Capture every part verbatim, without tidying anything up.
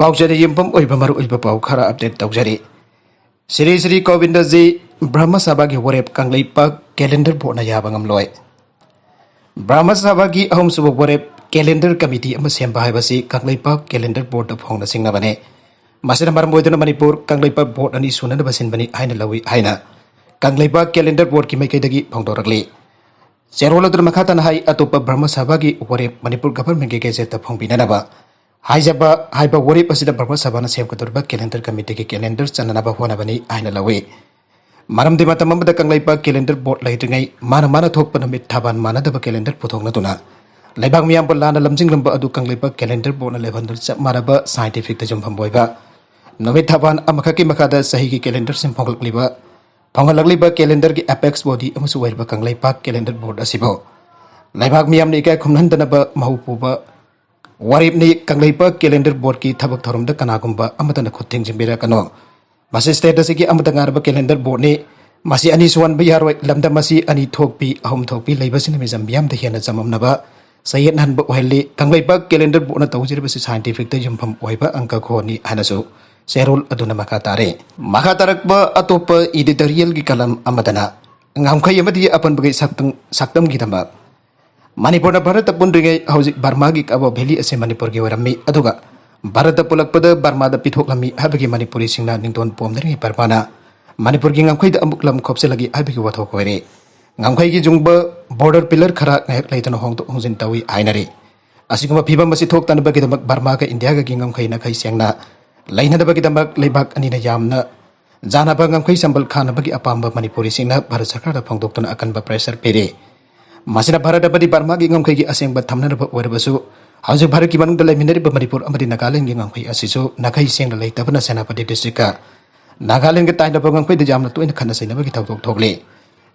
ꯄꯥꯎꯆꯦꯗ ꯌꯨꯝꯐꯝ ꯑꯣꯏꯕ ꯃꯔꯨꯑꯣꯏꯕ ꯄꯥꯎ ꯈꯔ ꯑꯞꯗꯦꯠ ꯇꯧꯖꯔꯤ꯫ ꯁ꯭ꯔꯤ ꯁ꯭ꯔꯤ ꯒꯣꯕꯤꯟꯗꯖꯤ ꯕ꯭ꯔꯍꯃ ꯁꯚꯥꯒꯤ ꯋꯥꯔꯦꯞ ꯀꯪꯂꯩꯄꯥꯛ ꯀꯦꯂꯦꯟꯗꯔ ꯕꯣꯔꯗꯅ ꯌꯥꯕ ꯉꯝꯂꯣꯏ꯫ ꯕ꯭ꯔꯍꯃ ꯁꯚꯥꯒꯤ ꯑꯍꯨꯝꯁꯨꯕ ꯋꯥꯔꯦꯞ ꯀꯦꯂꯦꯟꯗꯔ ꯀꯃꯤꯇꯤ ꯑꯃ ꯁꯦꯝꯕ ꯍꯥꯏꯕꯁꯤ ꯀꯪꯂꯩꯄꯥꯛ ꯀꯦꯂꯦꯟꯗꯔ ꯕꯣꯔꯗ ꯐꯣꯡꯅ ꯆꯤꯡꯅꯕꯅꯤ꯫ ꯃꯁꯤꯅ ꯃꯔꯝ ꯑꯣꯏꯗꯨꯅ ꯃꯅꯤꯄꯨꯔ ꯀꯪꯂꯩꯄꯥꯛ ꯕꯣꯔꯗ ꯑꯅꯤ ꯁꯨꯅꯅꯕ ꯁꯤꯟꯕꯅꯤ ꯍꯥꯏꯅ ꯂꯧꯏ ꯍꯥꯏꯅ ꯀꯪꯂꯩꯄꯥꯛ ꯀꯦꯂꯦꯟꯗꯔ ꯕꯣꯔꯗꯀꯤ ꯃꯥꯏꯀꯩꯗꯒꯤ ꯐꯣꯡꯗꯣꯔꯛꯂꯤ꯫ ꯆꯦꯔꯣꯜ ꯑꯗꯨꯅ ꯃꯈꯥ ꯇꯥꯅ ꯍꯥꯏ, ꯑꯇꯣꯞꯄ ꯕ꯭ꯔꯍꯃ ꯁꯚꯥꯒꯤ ꯋꯥꯔꯦꯞ ꯃꯅꯤꯄꯨꯔ ꯒꯚꯔꯟꯃꯦꯟꯠꯀꯤ ꯒꯦꯖꯦꯠꯇ ꯐꯣꯡꯕꯤꯅꯅꯕ ꯍꯥꯏꯖꯕ ꯍꯥꯏꯕ ꯋꯥꯔꯦꯞ ꯑꯁꯤꯗ ꯕ꯭ꯔꯍꯃ ꯁꯚꯥꯅ ꯁꯦꯝꯒꯗꯧꯔꯤꯕ ꯀꯦꯂꯦꯟꯗꯔ ꯀꯃꯤꯇꯤꯒꯤ ꯀꯦꯂꯦꯟꯗꯔ ꯆꯟꯅꯅꯕ ꯍꯣꯠꯅꯕꯅꯤ ꯍꯥꯏꯅ ꯂꯧꯏ꯫ ꯃꯔꯝꯗꯤ ꯃꯇꯝ ꯑꯃꯗ ꯀꯪꯂꯩꯄꯥꯛ ꯀꯦꯂꯦꯟꯗꯔ ꯕꯣꯔꯗ ꯂꯩꯇ꯭ꯔꯤꯉꯩ ꯃꯥꯅ ꯃꯥꯅ ꯊꯣꯛꯄ ꯅꯨꯃꯤꯠ ꯊꯥꯕꯥꯟ ꯃꯥꯟꯅꯗꯕ ꯀꯦꯂꯦꯟꯗꯔ ꯄꯨꯊꯣꯛꯅꯗꯨꯅ ꯂꯩꯕꯥꯛ ꯃꯤꯌꯥꯝꯕꯨ ꯂꯥꯟꯅ ꯂꯝꯖꯤꯡꯂꯝꯕ ꯑꯗꯨ ꯀꯪꯂꯩꯄꯥꯛ ꯀꯦꯂꯦꯟꯗꯔ ꯕꯣꯔꯗꯅ ꯂꯦꯞꯍꯟꯗꯨꯅ ꯆꯞ ꯃꯥꯟꯅꯕ ꯁꯥꯏꯟꯇꯤꯐꯤꯛꯇ ꯌꯨꯝꯐꯝ ꯑꯣꯏꯕ ꯅꯨꯃꯤꯠ ꯊꯥꯕꯥꯟ ꯑꯃꯈꯛꯀꯤ ꯃꯈꯥꯗ ꯆꯍꯤꯒꯤ ꯀꯦꯂꯦꯟꯗꯔꯁꯤꯡ ꯐꯣꯡꯂꯛꯂꯤꯕ ꯐꯣꯡꯍꯜꯂꯛꯂꯤꯕ ꯀꯦꯂꯦꯟꯗꯔꯒꯤ ꯑꯦꯄꯦꯛꯁ ꯕꯣꯗꯤ ꯑꯃꯁꯨ ꯑꯣꯏꯔꯤꯕ ꯀꯪꯂꯩꯄꯥꯛ ꯀꯦꯂꯦꯟꯗꯔ ꯕꯣꯔꯗ ꯑꯁꯤꯕꯨ ꯂꯩꯕꯥꯛ ꯃꯤꯌꯥꯝꯅ ꯏꯀꯥꯏ ꯈꯨꯝꯅꯍꯟꯗꯅꯕ ꯃꯍꯧ ꯄꯨꯕ ꯋꯥꯔꯦꯞꯅꯤ꯫ ꯀꯪꯂꯩꯄꯥꯛ ꯀꯦꯂꯦꯟꯗꯔ ꯕꯣꯔꯗꯀꯤ ꯊꯕꯛ ꯊꯧꯔꯝꯗ ꯀꯅꯥꯒꯨꯝꯕ ꯑꯃꯠꯇꯅ ꯈꯨꯠ ꯊꯤꯡꯖꯤꯟꯕꯤꯔꯛꯀꯅꯨ꯫ ꯃꯁꯤ ꯁ꯭ꯇꯦꯠ ꯑꯁꯤꯒꯤ ꯑꯃꯠꯇ ꯉꯥꯏꯔꯕ ꯀꯦꯂꯦꯟꯗꯔ ꯕꯣꯔꯗꯅꯤ꯫ ꯃꯁꯤ ꯑꯅꯤ ꯁꯨꯍꯟꯕ ꯌꯥꯔꯣꯏ꯫ ꯂꯝꯗꯝ ꯑꯁꯤ ꯑꯅꯤ ꯊꯣꯛꯄꯤ, ꯑꯍꯨꯝ ꯊꯣꯛꯄꯤ ꯂꯩꯕꯁꯤꯅ ꯃꯤꯆꯝ ꯃꯤꯌꯥꯝꯗ ꯍꯦꯟꯅ ꯆꯃꯝꯅꯕ ꯆꯌꯦꯠꯅꯍꯟꯕ ꯑꯣꯏꯍꯜꯂꯤ꯫ ꯀꯪꯂꯩꯄꯥꯛ ꯀꯦꯂꯦꯟꯗꯔ ꯕꯣꯔꯗꯅ ꯇꯧꯖꯔꯤꯕꯁꯤ ꯁꯥꯏꯟꯇꯤꯐꯤꯛꯇ ꯌꯨꯝꯐꯝ ꯑꯣꯏꯕ ꯑꯪꯀ ꯈꯣꯅꯤ ꯍꯥꯏꯅꯁꯨ ꯆꯦꯔꯣꯜ ꯑꯗꯨꯅ ꯃꯈꯥ ꯇꯥꯔꯦ꯫ ꯃꯈꯥ ꯇꯥꯔꯛꯄ ꯑꯇꯣꯞꯄ ꯏꯗꯤꯇꯣꯔꯤꯌꯦꯜꯒꯤ ꯀꯂꯝ ꯑꯃꯗꯅ ꯉꯝꯈꯩ ꯑꯃꯗꯤ ꯑꯄꯟꯕꯒꯤ ꯁꯛꯇꯝ, ꯁꯛꯇꯝꯒꯤꯗꯃꯛ ꯃꯅꯤꯄꯨꯔꯅ ꯚꯥꯔꯠꯇ ꯄꯨꯟꯗ꯭ꯔꯤꯉꯩ ꯍꯧꯖꯤꯛ ꯕꯔꯃꯥꯒꯤ ꯀꯕꯣ ꯚꯦꯂꯤ ꯑꯁꯤ ꯃꯅꯤꯄꯨꯔꯒꯤ ꯑꯣꯏꯔꯝꯃꯤ, ꯑꯗꯨꯒ ꯚꯥꯔꯠꯇ ꯄꯨꯜꯂꯛꯄꯗ ꯕꯔꯃꯥꯗ ꯄꯤꯊꯣꯛꯂꯝꯃꯤ ꯍꯥꯏꯕꯒꯤ ꯃꯅꯤꯄꯨꯔꯤꯁꯤꯡꯅ ꯅꯤꯡꯗꯣꯟ ꯄꯣꯝꯅꯔꯤꯉꯩ ꯕꯔꯃꯥꯅ ꯃꯅꯤꯄꯨꯔꯒꯤ ꯉꯝꯈꯩꯗ ꯑꯃꯨꯛ ꯂꯝ ꯈꯣꯞꯆꯤꯜꯂꯒꯦ ꯍꯥꯏꯕꯒꯤ ꯋꯥꯊꯣꯛ ꯑꯣꯏꯔꯦ꯫ ꯉꯝꯈꯩꯒꯤ ꯌꯨꯡꯕ ꯕꯣꯔꯗꯔ ꯄꯤꯂꯔ ꯈꯔ ꯉꯥꯏꯍꯥꯛ ꯂꯩꯇꯅ ꯍꯣꯡꯗꯣꯛ ꯍꯣꯡꯖꯤꯟ ꯇꯧꯏ ꯍꯥꯏꯅꯔꯤ꯫ ꯑꯁꯤꯒꯨꯝꯕ ꯐꯤꯕꯝ ꯑꯁꯤ ꯊꯣꯛꯇꯅꯕꯒꯤꯗꯃꯛ ꯕꯔꯃꯥꯒ ꯏꯟꯗꯤꯌꯥꯒꯒꯤ ꯉꯝꯈꯩ ꯅꯥꯈꯩ ꯁꯦꯡꯅ ꯂꯩꯅꯅꯕꯒꯤꯗꯃꯛ ꯂꯩꯕꯥꯛ ꯑꯅꯤꯅ ꯌꯥꯝꯅ ꯌꯥꯅꯕ ꯉꯝꯈꯩ ꯁꯝꯕꯜ ꯈꯥꯅꯕꯒꯤ ꯑꯄꯥꯝꯕ ꯃꯅꯤꯄꯨꯔꯤꯁꯤꯡꯅ ꯚꯥꯔꯠ ꯁꯔꯀꯥꯔꯗ ꯐꯣꯡꯗꯣꯛꯇꯨꯅ ꯑꯀꯟꯕ ꯄ꯭ꯔꯦꯁꯔ ꯄꯤꯔꯤ꯫ ꯃꯁꯤꯅ ꯚꯥꯔꯠ ꯑꯃꯗꯤ ꯕꯔꯃꯥꯒꯤ ꯉꯝꯈꯩꯒꯤ ꯑꯁꯦꯡꯕ ꯊꯝꯅꯅꯕ ꯑꯣꯏꯔꯕꯁꯨ, ꯍꯧꯖꯤꯛ ꯚꯥꯔꯠꯀꯤ ꯃꯅꯨꯡꯗ ꯂꯩꯃꯤꯟꯅꯔꯤꯕ ꯃꯅꯤꯄꯨꯔ ꯑꯃꯗꯤ ꯅꯥꯒꯥꯂꯦꯟꯒꯤ ꯉꯝꯈꯩ ꯑꯁꯤꯁꯨ ꯅꯥꯈꯩ ꯁꯦꯡꯅ ꯂꯩꯇꯕꯅ ꯁꯦꯅꯥꯄꯇꯤ ꯗꯤꯁꯇ꯭ꯔꯤꯛꯀ ꯅꯥꯒꯥꯂꯦꯟꯒ ꯇꯥꯏꯅꯕ ꯉꯝꯈꯩꯗ ꯌꯥꯝꯅ ꯇꯣꯏꯅ ꯈꯠꯅ ꯆꯩꯅꯕꯒꯤ ꯊꯧꯗꯣꯛ ꯊꯣꯛꯂꯤ꯫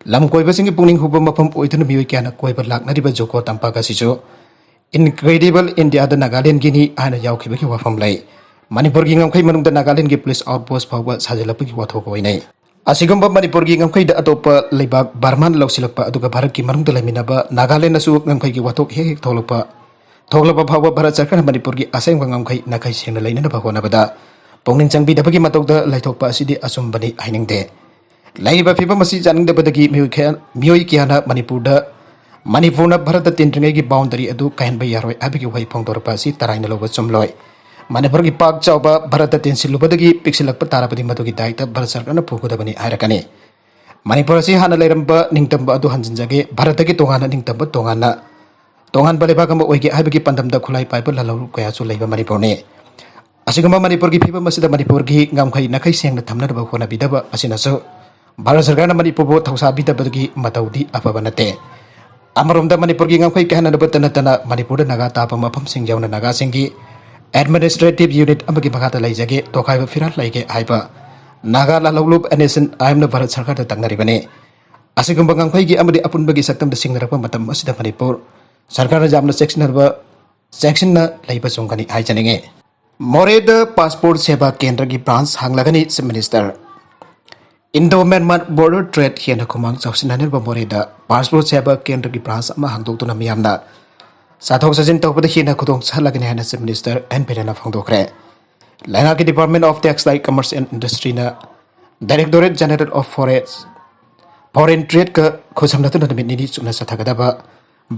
ꯂꯝ ꯀꯣꯏꯕꯁꯤꯡꯒꯤ ꯄꯨꯛꯅꯤꯡ ꯍꯨꯕ ꯃꯐꯝ ꯑꯣꯏꯗꯨꯅ ꯃꯤꯑꯣꯏ ꯀꯌꯥꯅ ꯀꯣꯏꯕ ꯂꯥꯛꯅꯔꯤꯕ ꯖꯨꯀꯣ ꯇꯝꯄꯥꯛ ꯑꯁꯤꯁꯨ ꯏꯟꯀ꯭ꯔꯦꯗꯤꯕꯜ ꯏꯟꯗꯤꯌꯥꯗ ꯅꯥꯒꯥꯂꯦꯟꯒꯤꯅꯤ ꯍꯥꯏꯅ ꯌꯥꯎꯈꯤꯕꯒꯤ ꯋꯥꯐꯝ ꯂꯩ꯫ ꯃꯅꯤꯄꯨꯔꯒꯤ ꯉꯝꯈꯩ ꯃꯅꯨꯡꯗ ꯅꯥꯒꯥꯂꯦꯟꯒꯤ ꯄꯨꯂꯤꯁ ꯑꯥꯎꯠꯄꯣꯁ ꯐꯥꯎꯕ ꯁꯥꯖꯤꯜꯂꯛꯄꯒꯤ ꯋꯥꯊꯣꯛ ꯑꯣꯏꯅꯩ꯫ ꯑꯁꯤꯒꯨꯝꯕ ꯃꯅꯤꯄꯨꯔꯒꯤ ꯉꯝꯈꯩꯗ ꯑꯇꯣꯞꯄ ꯂꯩꯕꯥꯛ ꯕꯔꯃꯥꯅ ꯂꯧꯁꯤꯜꯂꯛꯄ, ꯑꯗꯨꯒ ꯚꯥꯔꯠꯀꯤ ꯃꯅꯨꯡꯗ ꯂꯩꯃꯤꯟꯅꯕ ꯅꯥꯒꯥꯂꯦꯟꯗꯁꯨ ꯉꯝꯈꯩꯒꯤ ꯋꯥꯊꯣꯛ ꯍꯦꯛ ꯍꯦꯛ ꯊꯣꯛꯂꯛꯄ, ꯊꯣꯛꯂꯕ ꯐꯥꯎꯕ ꯚꯥꯔꯠ ꯁꯔꯀꯥꯔꯅ ꯃꯅꯤꯄꯨꯔꯒꯤ ꯑꯁꯦꯡꯕ ꯉꯝꯈꯩ ꯅꯥꯈꯩ ꯁꯦꯡꯅ ꯂꯩꯅꯅꯕ ꯍꯣꯠꯅꯕꯗ ꯄꯨꯛꯅꯤꯡ ꯆꯪꯕꯤꯗꯕꯒꯤ ꯃꯇꯧꯗ ꯂꯩꯊꯣꯛꯄ ꯑꯁꯤꯗꯤ ꯑꯆꯨꯝꯕꯅꯤ ꯍꯥꯏꯅꯤꯡꯗꯦ꯫ ꯂꯩꯔꯤꯕ ꯐꯤꯕꯝ ꯑꯁꯤ ꯌꯥꯅꯤꯡꯗꯕꯗꯒꯤ ꯃꯤꯑꯣꯏ ꯀꯌꯥ, ꯃꯤꯑꯣꯏ ꯀꯌꯥꯅ ꯃꯅꯤꯄꯨꯔꯗ, ꯃꯅꯤꯄꯨꯔꯅ ꯚꯥꯔꯠꯇ ꯇꯤꯟꯗ꯭ꯔꯤꯉꯩꯒꯤ ꯕꯥꯎꯟꯗꯔꯤ ꯑꯗꯨ ꯀꯥꯏꯍꯟꯕ ꯌꯥꯔꯣꯏ ꯍꯥꯏꯕꯒꯤ ꯋꯥꯍꯩ ꯐꯣꯡꯗꯣꯔꯛꯄ ꯑꯁꯤ ꯇꯔꯥꯏꯅ ꯂꯧꯕ ꯆꯨꯝꯂꯣꯏ꯫ ꯃꯅꯤꯄꯨꯔꯒꯤ ꯄꯥꯛ ꯆꯥꯎꯕ ꯚꯥꯔꯠꯇ ꯇꯤꯟꯁꯤꯜꯂꯨꯕꯗꯒꯤ ꯄꯤꯛꯁꯤꯜꯂꯛꯄ ꯇꯥꯔꯕꯗꯤ ꯃꯗꯨꯒꯤ ꯗꯥꯏꯇ ꯚꯥꯔꯠ ꯁꯔꯀꯥꯔꯅ ꯄꯨꯒꯗꯕꯅꯤ ꯍꯥꯏꯔꯛꯀꯅꯤ꯫ ꯃꯅꯤꯄꯨꯔ ꯑꯁꯤ ꯍꯥꯟꯅ ꯂꯩꯔꯝꯕ ꯅꯤꯡꯇꯝꯕ ꯑꯗꯨ ꯍꯟꯖꯤꯟꯖꯒꯦ, ꯚꯥꯔꯠꯇꯒꯤ ꯇꯣꯉꯥꯟꯅ ꯅꯤꯡꯇꯝꯕ ꯇꯣꯉꯥꯟꯅ, ꯇꯣꯉꯥꯟꯕ ꯂꯩꯕꯥꯛ ꯑꯃ ꯑꯣꯏꯒꯦ ꯍꯥꯏꯕꯒꯤ ꯄꯥꯟꯗꯝꯗ ꯈꯨꯠꯂꯥꯏ ꯄꯥꯏꯕ ꯂꯥꯜꯍꯧꯂꯨꯞ ꯀꯌꯥꯁꯨ ꯂꯩꯕ ꯃꯅꯤꯄꯨꯔꯅꯤ꯫ ꯑꯁꯤꯒꯨꯝꯕ ꯃꯅꯤꯄꯨꯔꯒꯤ ꯐꯤꯕꯝ ꯑꯁꯤꯗ ꯃꯅꯤꯄꯨꯔꯒꯤ ꯉꯝꯈꯩ ꯅꯥꯈꯩ ꯁꯦꯡꯅ ꯊꯝꯅꯅꯕ ꯍꯣꯠꯅꯕꯤꯗꯕ ꯑꯁꯤꯅꯁꯨ ꯚꯥꯔꯠ ꯁꯔꯀꯥꯔꯅ ꯃꯅꯤꯄꯨꯔꯕꯨ ꯊꯧꯁꯥꯕꯤꯗꯕꯒꯤ ꯃꯇꯧꯗꯤ ꯑꯐꯕ ꯅꯠꯇꯦ꯫ ꯑꯃꯔꯣꯝꯗ ꯃꯅꯤꯄꯨꯔꯒꯤ ꯉꯝꯈꯩ ꯀꯥꯏꯍꯟꯅꯕꯇ ꯅꯠꯇꯅ ꯃꯅꯤꯄꯨꯔꯗ ꯅꯥꯒꯥ ꯇꯥꯕ ꯃꯐꯝꯁꯤꯡ ꯌꯥꯎꯅ ꯅꯥꯒꯥꯁꯤꯡꯒꯤ administrative unit ꯑꯃꯒꯤ ꯃꯈꯥꯗ ꯂꯩꯖꯒꯦ, ꯇꯣꯈꯥꯏꯕ ꯐꯤꯔꯥꯜ ꯂꯩꯒꯦ ꯍꯥꯏꯕ ꯅꯥꯒꯥ ꯂꯥꯜꯍꯧꯂꯨꯞ ꯑꯦꯟ ꯑꯦꯁ ꯑꯦꯟ ꯑꯥꯏ ꯑꯦꯝꯅ ꯚꯥꯔꯠ ꯁꯔꯀꯥꯔꯗ ꯇꯛꯅꯔꯤꯕꯅꯤ꯫ ꯑꯁꯤꯒꯨꯝꯕ ꯉꯝꯈꯩꯒꯤ ꯑꯃꯗꯤ ꯑꯄꯨꯟꯕꯒꯤ ꯁꯛꯇꯝꯗ ꯁꯤꯡꯅꯔꯛꯄ ꯃꯇꯝ ꯑꯁꯤꯗ ꯃꯅꯤꯄꯨꯔ ꯁꯔꯀꯥꯔꯅ ꯌꯥꯝꯅ ꯆꯦꯛꯁꯤꯟꯅꯕ, ꯆꯦꯛꯁꯤꯟꯅ ꯂꯩꯕ ꯆꯨꯝꯒꯅꯤ ꯍꯥꯏꯖꯅꯤꯡꯉꯤ꯫ ꯃꯣꯔꯦꯗ ꯄꯥꯁꯄꯣꯔꯠ ꯁꯦꯕꯥ ꯀꯦꯟꯗ꯭ꯔꯒꯤ ꯕ꯭ꯔꯥꯟꯁ ꯍꯥꯡꯂꯒꯅꯤ, chief minister. Indo Myanmar border trade ꯍꯦꯟꯅ ꯈꯨꯃꯥꯡ ꯆꯥꯎꯁꯤꯟꯍꯟꯅꯕ ꯃꯣꯔꯦꯗ ꯄꯥꯁꯄꯣꯔꯠ ꯁꯦꯕꯥ ꯀꯦꯟꯗ꯭ꯔꯒꯤ ꯕ꯭ꯔꯥꯟꯁ ꯑꯃ ꯍꯥꯡꯗꯣꯛꯇꯨꯅ ꯃꯤꯌꯥꯝꯅ ꯆꯠꯊꯣꯛ ꯆꯠꯁꯤꯟ ꯇꯧꯕꯗ ꯍꯦꯟꯅ ꯈꯨꯗꯣꯡ ꯆꯥꯍꯜꯂꯒꯅꯤ ꯍꯥꯏꯅ ꯆꯤꯐ ꯃꯤꯅꯤꯁꯇꯔ ꯑꯦꯟ ꯕꯤꯔꯦꯟꯅ ꯐꯣꯡꯗꯣꯛꯈ꯭ꯔꯦ꯫ ꯂꯩꯉꯥꯛꯀꯤ Department of Textile, Commerce and Industryꯅ Directorate General of Forest, Foreign Tradeꯀ ꯈꯨꯠꯁꯝꯅꯗꯨꯅ ꯅꯨꯃꯤꯠ ꯅꯤꯅꯤ ꯆꯨꯞꯅ ꯆꯠꯊꯒꯗꯕ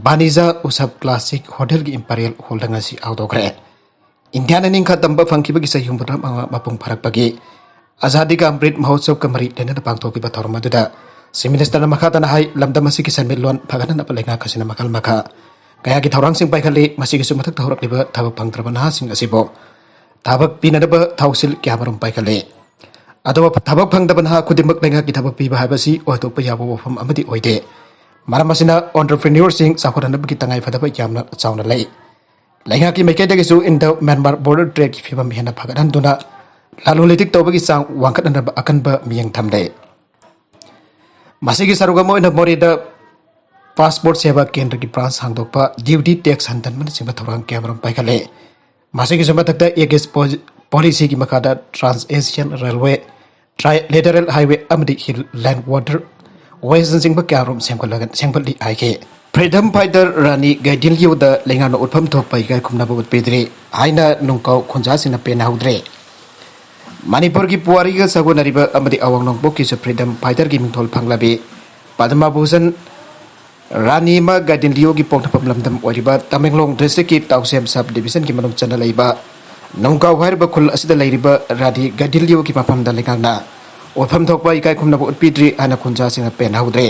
ꯕꯥꯅꯤꯖꯥ ꯎꯁꯕ ꯀ꯭ꯂꯥꯁꯤꯛ ꯍꯣꯇꯦꯜꯒꯤ ꯏꯝꯄꯔꯤꯌꯦꯜ ꯍꯣꯜꯗ ꯉꯁꯤ ꯍꯧꯗꯣꯛꯈ꯭ꯔꯦ꯫ ꯏꯟꯗꯤꯌꯥꯅ ꯅꯤꯡꯈꯥ ꯇꯝꯕ ꯐꯪꯈꯤꯕꯒꯤ ꯆꯍꯤ ꯍꯨꯝꯐꯨꯇꯔꯥꯃꯉꯥ ꯃꯄꯨꯡ ꯐꯥꯔꯛꯄꯒꯤ ꯑꯖꯥꯗꯤ ꯀꯥ ꯑꯃ꯭ꯔꯤꯠ ꯃꯍꯣꯠꯁꯕꯀ ꯃꯔꯤ ꯂꯩꯅꯅ ꯄꯥꯡꯊꯣꯛꯈꯤꯕ ꯊꯧꯔꯝ ꯑꯗꯨꯗ ꯆꯤꯐ ꯃꯤꯅꯤꯁꯇꯔꯅ ꯃꯈꯥ ꯇꯥꯅ ꯍꯥꯏ, ꯂꯝꯗꯝ ꯑꯁꯤꯒꯤ ꯁꯦꯟꯃꯤꯠꯂꯣꯟ ꯐꯒꯠꯍꯟꯅꯕ ꯂꯩꯉꯥꯛ ꯑꯁꯤꯅ ꯃꯈꯜ ꯃꯈꯥ ꯀꯌꯥꯒꯤ ꯊꯧꯔꯥꯡꯁꯤꯡ ꯄꯥꯏꯈꯠꯂꯤ꯫ ꯃꯁꯤꯒꯤꯁꯨ ꯃꯊꯛꯇ ꯍꯧꯔꯛꯂꯤꯕ ꯊꯕꯛ ꯐꯪꯗ꯭ꯔꯕ ꯅꯍꯥꯁꯤꯡ ꯑꯁꯤꯕꯨ ꯊꯕꯛ ꯄꯤꯅꯅꯕ ꯊꯧꯁꯤꯜ ꯀꯌꯥ ꯃꯔꯨꯝ ꯄꯥꯏꯈꯠꯂꯤ꯫ ꯑꯗꯨꯕꯨ ꯊꯕꯛ ꯐꯪꯗꯕ ꯅꯍꯥ ꯈꯨꯗꯤꯡꯃꯛ ꯂꯩꯉꯥꯛꯀꯤ ꯊꯕꯛ ꯄꯤꯕ ꯍꯥꯏꯕꯁꯤ ꯑꯣꯏꯊꯣꯛꯄ ꯌꯥꯕ ꯋꯥꯐꯝ ꯑꯃꯗꯤ ꯑꯣꯏꯗꯦ꯫ ꯃꯔꯝ ꯑꯁꯤꯅ entrepreneurꯁꯤꯡ ꯆꯥꯎꯈꯠꯍꯟꯅꯕꯒꯤ ꯇꯉꯥꯏ ꯐꯗꯕ ꯌꯥꯝꯅ ꯆꯥꯎꯅ ꯂꯩ꯫ ꯂꯩꯉꯥꯛꯀꯤ ꯃꯥꯏꯀꯩꯗꯒꯤꯁꯨ ꯏꯟꯗꯣ ꯃ꯭ꯌꯥꯟꯃꯥꯔ ꯕꯣꯔꯗꯔ ꯇ꯭ꯔꯦꯗꯀꯤ ꯐꯤꯕꯝ ꯍꯦꯟꯅ ꯐꯒꯠꯍꯟꯗꯨꯅ ꯂꯂꯣꯟ ꯏꯇꯤꯛ ꯇꯧꯕꯒꯤ ꯆꯥꯡ ꯋꯥꯡꯈꯠꯍꯟꯅꯕ ꯑꯀꯟꯕ ꯃꯤꯠꯌꯦꯡ ꯊꯝꯂꯦ꯫ ꯃꯁꯤꯒꯤ ꯁꯔꯨꯛ ꯑꯃ ꯑꯣꯏꯅ ꯃꯣꯔꯦꯗ ꯄꯥꯁꯄꯣꯔꯠ ꯁꯦꯕꯥ ꯀꯦꯟꯗ꯭ꯔꯒꯤ ꯕ꯭ꯔꯥꯟꯁ ꯍꯥꯡꯗꯣꯛꯄ, ꯗ꯭ꯌꯨꯇꯤ ꯇꯦꯛꯁ ꯍꯟꯊꯍꯟꯕꯅꯆꯤꯡꯕ ꯊꯧꯔꯥꯡ ꯀꯌꯥꯃꯔꯨꯝ ꯄꯥꯏꯈꯠꯂꯦ꯫ ꯃꯁꯤꯒꯤꯁꯨ ꯃꯊꯛꯇ ꯑꯦꯒꯦꯁ ꯄꯣ-, ꯄꯣꯂꯤꯁꯤꯒꯤ ꯃꯈꯥꯗ trans Asian railway, try lateral highway ꯑꯃꯗꯤ ꯍꯤꯜ ꯂꯦꯟ ꯋꯥꯇꯔ ꯋꯦꯁꯅꯆꯤꯡꯕ ꯀꯌꯥꯃꯔꯨꯝ ꯁꯦꯝꯒꯠꯂꯒ, ꯁꯦꯝꯒꯠꯂꯤ ꯍꯥꯏꯈꯤ꯫ Freedom fighter ꯔꯥꯅꯤ ꯒꯥꯏꯗꯤꯟꯂꯤꯌꯣꯗ ꯂꯩꯉꯥꯛꯅ ꯎꯠꯐꯝ ꯊꯣꯛꯄ ꯏꯀꯥꯏ ꯈꯨꯝꯅꯕ ꯎꯠꯄꯤꯗ꯭ꯔꯤ ꯍꯥꯏꯅ ꯅꯨꯡꯀꯥꯎ ꯈꯨꯟꯖꯥꯁꯤꯡꯅ ꯄꯦꯟꯅꯍꯧꯗ꯭ꯔꯦ꯫ ꯃꯅꯤꯄꯨꯔꯒꯤ ꯄꯨꯋꯥꯔꯤꯒ ꯁꯥꯒꯣꯟꯅꯔꯤꯕ ꯑꯃꯗꯤ ꯑꯋꯥꯡ ꯅꯣꯡꯄꯣꯛꯀꯤꯁꯨ freedom fighter ꯒꯤ ꯃꯤꯡꯊꯣꯜ ꯐꯪꯂꯕꯤ ꯄꯗꯃ ꯚꯨꯁꯟ ꯔꯥꯅꯤ ꯑꯃ ꯒꯥꯏꯗꯤꯟꯂꯤꯌꯣꯒꯤ ꯄꯣꯛꯅꯐꯝ ꯂꯝꯗꯝ ꯑꯣꯏꯔꯤꯕ ꯇꯃꯦꯡꯂꯣꯡ district ꯀꯤ ꯇꯥꯎꯁꯦꯝ sub division ꯒꯤ ꯃꯅꯨꯡ ꯆꯟꯅ ꯂꯩꯕ ꯅꯨꯡꯀꯥꯎ ꯍꯥꯏꯔꯤꯕ ꯈꯨꯜ ꯑꯁꯤꯗ ꯂꯩꯔꯤꯕ ꯔꯥꯅꯤ ꯒꯥꯏꯗꯤꯟꯂꯤꯌꯣꯒꯤ ꯃꯐꯝꯗ ꯂꯩꯉꯥꯛꯅ ꯎꯠꯐꯝ ꯊꯣꯛꯄ ꯏꯀꯥꯏ ꯈꯨꯝꯅꯕ ꯎꯠꯄꯤꯗ꯭ꯔꯤ ꯍꯥꯏꯅ ꯈꯨꯟꯖꯥꯁꯤꯡꯅ ꯄꯦꯟꯅꯍꯧꯗ꯭ꯔꯦ꯫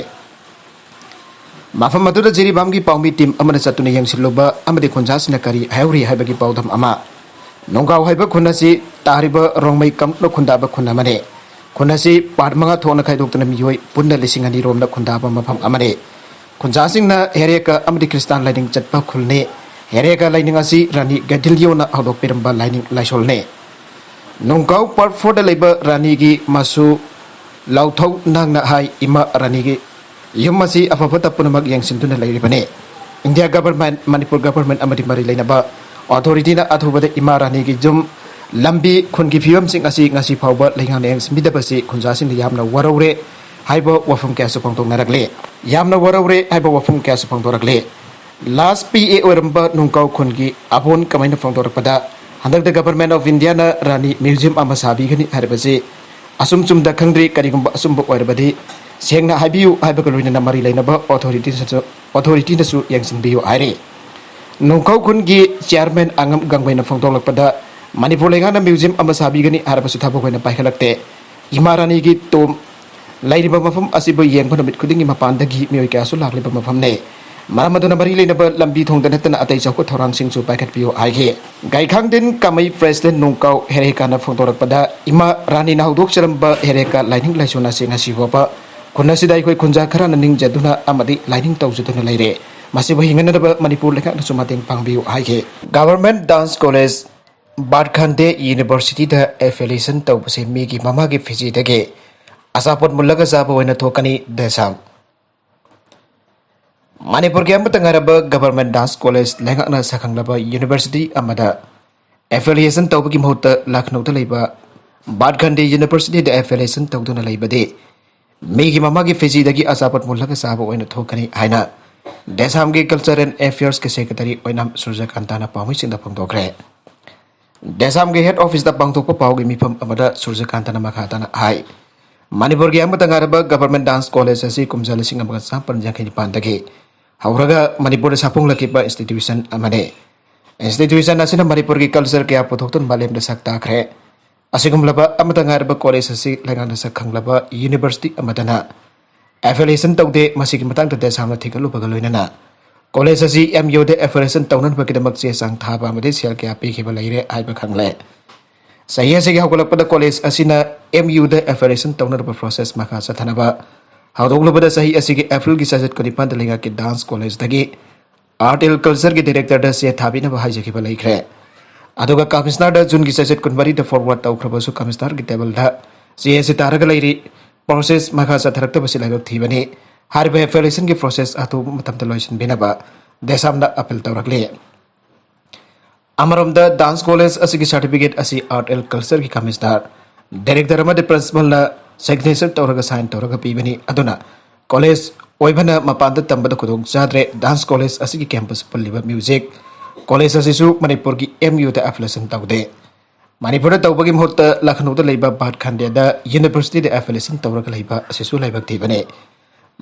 ꯃꯐꯝ ꯑꯗꯨꯗ ꯖꯤꯔꯤꯕꯥꯝꯒꯤ ꯄꯥꯎꯃꯤ team ꯑꯃꯅ ꯆꯠꯇꯨꯅ ꯌꯦꯡꯁꯤꯜꯂꯨꯕ ꯑꯃꯗꯤ ꯈꯨꯟꯖꯥꯁꯤꯡꯅ ꯀꯔꯤ ꯍꯥꯏꯍꯧꯔꯤ ꯍꯥꯏꯕꯒꯤ ꯄꯥꯎꯗꯝ ꯑꯃ꯫ ꯅꯣꯡꯒꯥꯎ ꯍꯥꯏꯕ ꯈꯨꯟ ꯑꯁꯤ ꯇꯥꯔꯤꯕ ꯔꯣꯡꯃꯩ ꯀꯥꯡꯂꯨꯞꯅ ꯈꯨꯟꯗꯥꯕ ꯈꯨꯟ ꯑꯃꯅꯤ꯫ ꯈꯨꯟ ꯑꯁꯤ part ꯃꯉꯥ ꯊꯣꯛꯅ ꯈꯥꯏꯗꯣꯛꯇꯨꯅ ꯃꯤꯑꯣꯏ ꯄꯨꯟꯅ ꯂꯤꯁꯤꯡ ꯑꯅꯤ ꯔꯣꯝꯅ ꯈꯨꯟꯗꯥꯕ ꯃꯐꯝ ꯑꯃꯅꯤ꯫ ꯈꯨꯟꯖꯥꯁꯤꯡꯅ ꯍꯦꯔꯦꯀ ꯑꯃꯗꯤ ꯈ꯭ꯔꯤꯁꯇꯥꯟ ꯂꯥꯏꯅꯤꯡ ꯆꯠꯄ ꯈꯨꯜꯅꯤ꯫ ꯍꯦꯔꯦꯀ ꯂꯥꯏꯅꯤꯡ ꯑꯁꯤ ꯔꯥꯅꯤ ꯒꯥꯏꯗꯤꯟꯂꯤꯌꯣꯅ ꯍꯧꯗꯣꯛꯄꯤꯔꯝꯕ ꯂꯥꯏꯅꯤꯡ ꯂꯥꯏꯁꯣꯜꯅꯤ꯫ ꯅꯣꯡꯀꯥꯎ part four ꯗ ꯂꯩꯕ ꯔꯥꯅꯤꯒꯤ ꯃꯁꯨ ꯂꯥꯎꯊꯧ ꯅꯥꯡꯅ ꯍꯥꯏ, ꯏꯃꯥ ꯔꯥꯅꯤꯒꯤ ꯌꯨꯝ ꯑꯁꯤ ꯑꯐ ꯐꯠꯇ ꯄꯨꯝꯅꯃꯛ ꯌꯦꯡꯁꯤꯟꯗꯨꯅ ꯂꯩꯔꯤꯕꯅꯤ꯫ India government, ꯃꯅꯤꯄꯨꯔ government ꯑꯃꯗꯤ ꯃꯔꯤ ꯂꯩꯅꯕ authority ꯅ ꯑꯊꯨꯕꯗ ꯏꯃꯥ ꯔꯥꯅꯤꯒꯤ ꯌꯨꯝ, ꯂꯝꯕꯤ, ꯈꯨꯟꯒꯤ ꯐꯤꯕꯝꯁꯤꯡ ꯑꯁꯤ ꯉꯁꯤ ꯐꯥꯎꯕ ꯂꯩꯉꯥꯛꯅ ꯌꯦꯡꯁꯤꯟꯕꯤꯗꯕꯁꯤ ꯈꯨꯟꯖꯥꯁꯤꯡꯅ ꯌꯥꯝꯅ ꯋꯥꯔꯧꯔꯦ ꯍꯥꯏꯕ ꯋꯥꯐꯝ ꯀꯌꯥꯁꯨ ꯐꯣꯡꯗꯣꯛꯅꯔꯛꯂꯤ꯫ ꯌꯥꯝꯅ ꯋꯥꯔꯧꯔꯦ ꯍꯥꯏꯕ ꯋꯥꯐꯝ ꯀꯌꯥꯁꯨ ꯐꯣꯡꯗꯣꯔꯛꯂꯤ꯫ Last P A ꯑꯣꯏꯔꯝꯕ ꯅꯣꯡꯀꯥꯎ ꯈꯨꯟꯒꯤ ꯑꯕꯣꯟ ꯀꯃꯥꯏꯅ ꯐꯣꯡꯗꯣꯔꯛꯄꯗ ꯍꯟꯗꯛꯇ Government of India ꯅ ꯔꯥꯅꯤ museum ꯑꯃ ꯁꯥꯕꯤꯒꯅꯤ ꯍꯥꯏꯔꯤꯕꯁꯤ ꯑꯆꯨꯝ ꯆꯨꯝꯗ ꯈꯪꯗ꯭ꯔꯤ꯫ ꯀꯔꯤꯒꯨꯝꯕ ꯑꯆꯨꯝꯕ ꯑꯣꯏꯔꯕꯗꯤ ꯁꯦꯡꯅ ꯍꯥꯏꯕꯤꯌꯨ ꯍꯥꯏꯕꯒ ꯂꯣꯏꯅꯅ ꯃꯔꯤ ꯂꯩꯅꯕ authority ꯅꯁꯨ, authority ꯅꯁꯨ ꯌꯦꯡꯁꯤꯟꯕꯤꯌꯨ ꯍꯥꯏꯔꯤ꯫ ꯅꯣꯡꯀꯥꯎ ꯈꯨꯟꯒꯤ chairman ꯑꯉꯝ ꯒꯥꯡꯃꯩꯅ ꯐꯣꯡꯗꯣꯛꯂꯛꯄꯗ ꯃꯅꯤꯄꯨꯔ ꯂꯩꯉꯥꯛꯅ museum ꯑꯃ ꯁꯥꯕꯤꯒꯅꯤ ꯍꯥꯏꯔꯕꯁꯨ ꯊꯕꯛ ꯑꯣꯏꯅ ꯄꯥꯏꯈꯠꯂꯛꯇꯦ꯫ ꯏꯃꯥ ꯔꯥꯅꯤꯒꯤ tomb ꯂꯩꯔꯤꯕ ꯃꯐꯝ ꯑꯁꯤꯕꯨ ꯌꯦꯡꯕ ꯅꯨꯃꯤꯠ ꯈꯨꯗꯤꯡꯒꯤ ꯃꯄꯥꯟꯗꯒꯤ ꯃꯤꯑꯣꯏ ꯀꯌꯥꯁꯨ ꯂꯥꯛꯂꯤꯕ ꯃꯐꯝꯅꯤ꯫ ꯃꯔꯝ ꯑꯗꯨꯅ ꯃꯔꯤ ꯂꯩꯅꯕ ꯂꯝꯕꯤ ꯊꯣꯡꯗ ꯅꯠꯇꯅ ꯑꯇꯩ ꯆꯥꯎꯈꯠ ꯊꯧꯔꯥꯡꯁꯤꯡꯁꯨ ꯄꯥꯏꯈꯠꯄꯤꯌꯨ ꯍꯥꯏꯈꯤ꯫ ꯒꯥꯏꯈꯥꯡꯗꯤꯟ ꯀꯥꯃꯩ president ꯅꯣꯡꯀꯥꯎ ꯍꯦꯔꯦꯀꯥꯅ ꯐꯣꯡꯗꯣꯔꯛꯄꯗ ꯏꯃꯥ ꯔꯥꯅꯤꯅ ꯍꯧꯗꯣꯛꯆꯔꯝꯕ ꯍꯦꯔꯦꯀꯥ ꯂꯥꯏꯅꯤꯡ ꯂꯥꯏꯁꯣꯟ ꯑꯁꯤ ꯉꯁꯤ ꯐꯥꯎꯕ ꯈꯨꯟ ꯑꯁꯤꯗ ꯑꯩꯈꯣꯏ ꯈꯨꯟꯖꯥ ꯈꯔꯅ ꯅꯤꯡꯖꯗꯨꯅ ꯑꯃꯗꯤ ꯂꯥꯏꯅꯤꯡ ꯇꯧꯖꯗꯨꯅ ꯂꯩꯔꯦ꯫ ꯃꯁꯤꯕꯨ ꯍꯤꯡꯍꯟꯅꯅꯕ ꯃꯅꯤꯄꯨꯔ ꯂꯩꯉꯥꯛꯅꯁꯨ ꯃꯇꯦꯡ ꯄꯥꯡꯕꯤꯌꯨ ꯍꯥꯏꯈꯤ꯫ Government Dance College ꯕꯥꯠ ꯈꯟꯗꯦ University ꯗ affiliation ꯇꯧꯕꯁꯦ ꯃꯤꯒꯤ ꯃꯃꯥꯒꯤ ꯐꯤꯖꯤꯗꯒꯤ ꯑꯆꯥꯄꯣꯠ ꯃꯨꯜꯂꯒ ꯆꯥꯕ ꯑꯣꯏꯅ ꯊꯣꯛꯀꯅꯤ꯫ ꯗꯦꯁꯥꯝ꯫ ꯃꯅꯤꯄꯨꯔꯒꯤ ꯑꯃꯠꯇ ꯉꯥꯏꯔꯕ Government Dance College ꯂꯩꯉꯥꯛꯅ ꯁꯛꯈꯪꯂꯕ university ꯑꯃꯗ affiliation ꯇꯧꯕꯒꯤ ꯃꯍꯨꯠꯇ ꯂꯈꯅꯧꯗ ꯂꯩꯕ ꯕꯥꯠ ꯈꯟꯗꯦ University ꯗ affiliation ꯇꯧꯗꯨꯅ ꯂꯩꯕꯗꯤ ꯃꯤꯒꯤ ꯃꯃꯥꯒꯤ ꯐꯤꯖꯤꯗꯒꯤ ꯑꯆꯥꯄꯣꯠ ꯃꯨꯜꯂꯒ ꯆꯥꯕ ꯑꯣꯏꯅ ꯊꯣꯛꯀꯅꯤ ꯍꯥꯏꯅ ꯗꯦꯁꯥꯝꯒꯤ Culture and Affairsꯀꯤ Secretary ꯑꯣꯏꯅꯥꯝ ꯁꯨꯔꯖꯀꯥꯟꯇꯅ ꯄꯥꯎꯃꯤꯁꯤꯡꯗ ꯐꯣꯡꯗꯣꯛꯈ꯭ꯔꯦ꯫ ꯗꯦꯁꯥꯝꯒꯤ head officeꯇ ꯄꯥꯡꯊꯣꯛꯄ ꯄꯥꯎꯒꯤ ꯃꯤꯐꯝ ꯑꯃꯗ ꯁꯨꯔꯖꯀꯥꯟꯇꯅ ꯃꯈꯥ ꯇꯥꯅ ꯍꯥꯏ, ꯃꯅꯤꯄꯨꯔꯒꯤ ꯑꯃꯠꯇ ꯉꯥꯏꯔꯕ government dance college ꯑꯁꯤ ꯀꯨꯝꯖꯥ ꯂꯤꯁꯤꯡ ꯑꯃꯒ ꯆꯥꯃꯥꯄꯟ ꯌꯥꯡꯈꯩ ꯅꯤꯄꯥꯟꯗꯒꯤ ꯍꯧꯔꯒ ꯃꯅꯤꯄꯨꯔꯗ ꯁꯥꯐꯣꯡꯂꯛꯈꯤꯕ institution ꯑꯃꯅꯤ꯫ Institution ꯑꯁꯤꯅ ꯃꯅꯤꯄꯨꯔꯒꯤ culture ꯀꯌꯥ ꯄꯨꯊꯣꯛꯇꯨꯅ ꯃꯥꯂꯦꯝꯗ ꯁꯛ ꯇꯥꯛꯈ꯭ꯔꯦ꯫ ꯑꯁꯤꯒꯨꯝꯂꯕ ꯑꯃꯠꯇ ꯉꯥꯏꯔꯕ college ꯑꯁꯤ ꯂꯩꯉꯥꯛꯅ ꯁꯛ ꯈꯪꯂꯕ university ꯑꯃꯗꯅ affiliation ꯇꯧꯗꯦ꯫ ꯃꯁꯤꯒꯤ ꯃꯇꯥꯡꯗ ꯗꯦꯁꯥꯝꯅ ꯊꯤꯒꯠꯂꯨꯕꯒ ꯂꯣꯏꯅꯅ college ꯑꯁꯤ MUꯗ affiliation ꯇꯧꯅꯅꯕꯒꯤꯗꯃꯛ ꯆꯦ ꯆꯥꯡ ꯊꯥꯕ ꯑꯃꯗꯤ ꯁꯦꯜ ꯀꯌꯥ ꯄꯤꯈꯤꯕ ꯂꯩꯔꯦ ꯍꯥꯏꯕ ꯈꯪꯂꯦ꯫ ꯆꯍꯤ ꯑꯁꯤꯒꯤ ꯍꯧꯒꯠꯂꯛꯄꯗ college ꯑꯁꯤꯅ MUꯗ affiliation ꯇꯧꯅꯅꯕ process ꯃꯈꯥ ꯆꯠꯊꯅꯕ ꯍꯧꯗꯣꯛꯂꯨꯕꯗ ꯆꯍꯤ ꯑꯁꯤꯒꯤ Aprilꯒꯤ ꯆꯥꯆꯠ ꯀꯨꯟꯅꯤꯄꯥꯟꯗ ꯂꯩꯉꯥꯛꯀꯤ dance collegeꯇꯒꯤ Art and Cultureꯒꯤ directorꯗ ꯆꯦ ꯊꯥꯕꯤꯅꯕ ꯍꯥꯏꯖꯈꯤꯕ ꯂꯩꯈ꯭ꯔꯦ꯫ ꯑꯗꯨꯒ commissionerꯗ Juneꯒꯤ ꯆꯥꯆꯠ ꯀꯨꯟꯃꯔꯤꯗ forward ꯇꯧꯈ꯭ꯔꯕꯁꯨ commissionerꯒꯤ tableꯗ ꯆꯦ ꯑꯁꯤ ꯇꯥꯔꯒ ꯂꯩꯔꯤ꯫ Process ꯃꯈꯥ ꯆꯠꯊꯔꯛꯇꯕꯁꯤ ꯂꯥꯏꯕꯛ ꯊꯤꯕꯅꯤ꯫ ꯍꯥꯏꯔꯤꯕ affiliationꯒꯤ process ꯑꯊꯨꯕ ꯃꯇꯝꯗ ꯂꯣꯏꯁꯤꯟꯕꯤꯅꯕ ꯗꯦꯁꯥꯝꯅ appeal ꯇꯧꯔꯛꯂꯤ꯫ ꯑꯃꯔꯣꯝꯗ dance college ꯑꯁꯤꯒꯤ certificate ꯑꯁꯤ Art and Cultureꯒꯤ commissioner, director ꯑꯃꯗꯤ principalꯅ signature ꯇꯧꯔꯒ sign ꯇꯧꯔꯒ ꯄꯤꯕꯅꯤ꯫ ꯑꯗꯨꯅ college ꯑꯣꯏꯕꯅ ꯃꯄꯥꯟꯗ ꯇꯝꯕꯗ ꯈꯨꯗꯣꯡ ꯆꯥꯗ꯭ꯔꯦ꯫ Dance college ꯑꯁꯤꯒꯤ campus ꯄꯨꯜꯂꯤꯕ music college ꯑꯁꯤꯁꯨ ꯃꯅꯤꯄꯨꯔꯒꯤ MUꯗ affiliation ꯇꯧꯗꯦ꯫ ꯃꯅꯤꯄꯨꯔꯗ ꯇꯧꯕꯒꯤ ꯃꯍꯨꯠꯇ ꯂꯈꯅꯧꯗ ꯂꯩꯕ ꯚꯥꯠ ꯈꯟꯗꯦꯗ universityꯗ affiliation ꯇꯧꯔꯒ ꯂꯩꯕ ꯑꯁꯤꯁꯨ ꯂꯥꯏꯕꯛ ꯊꯤꯕꯅꯤ꯫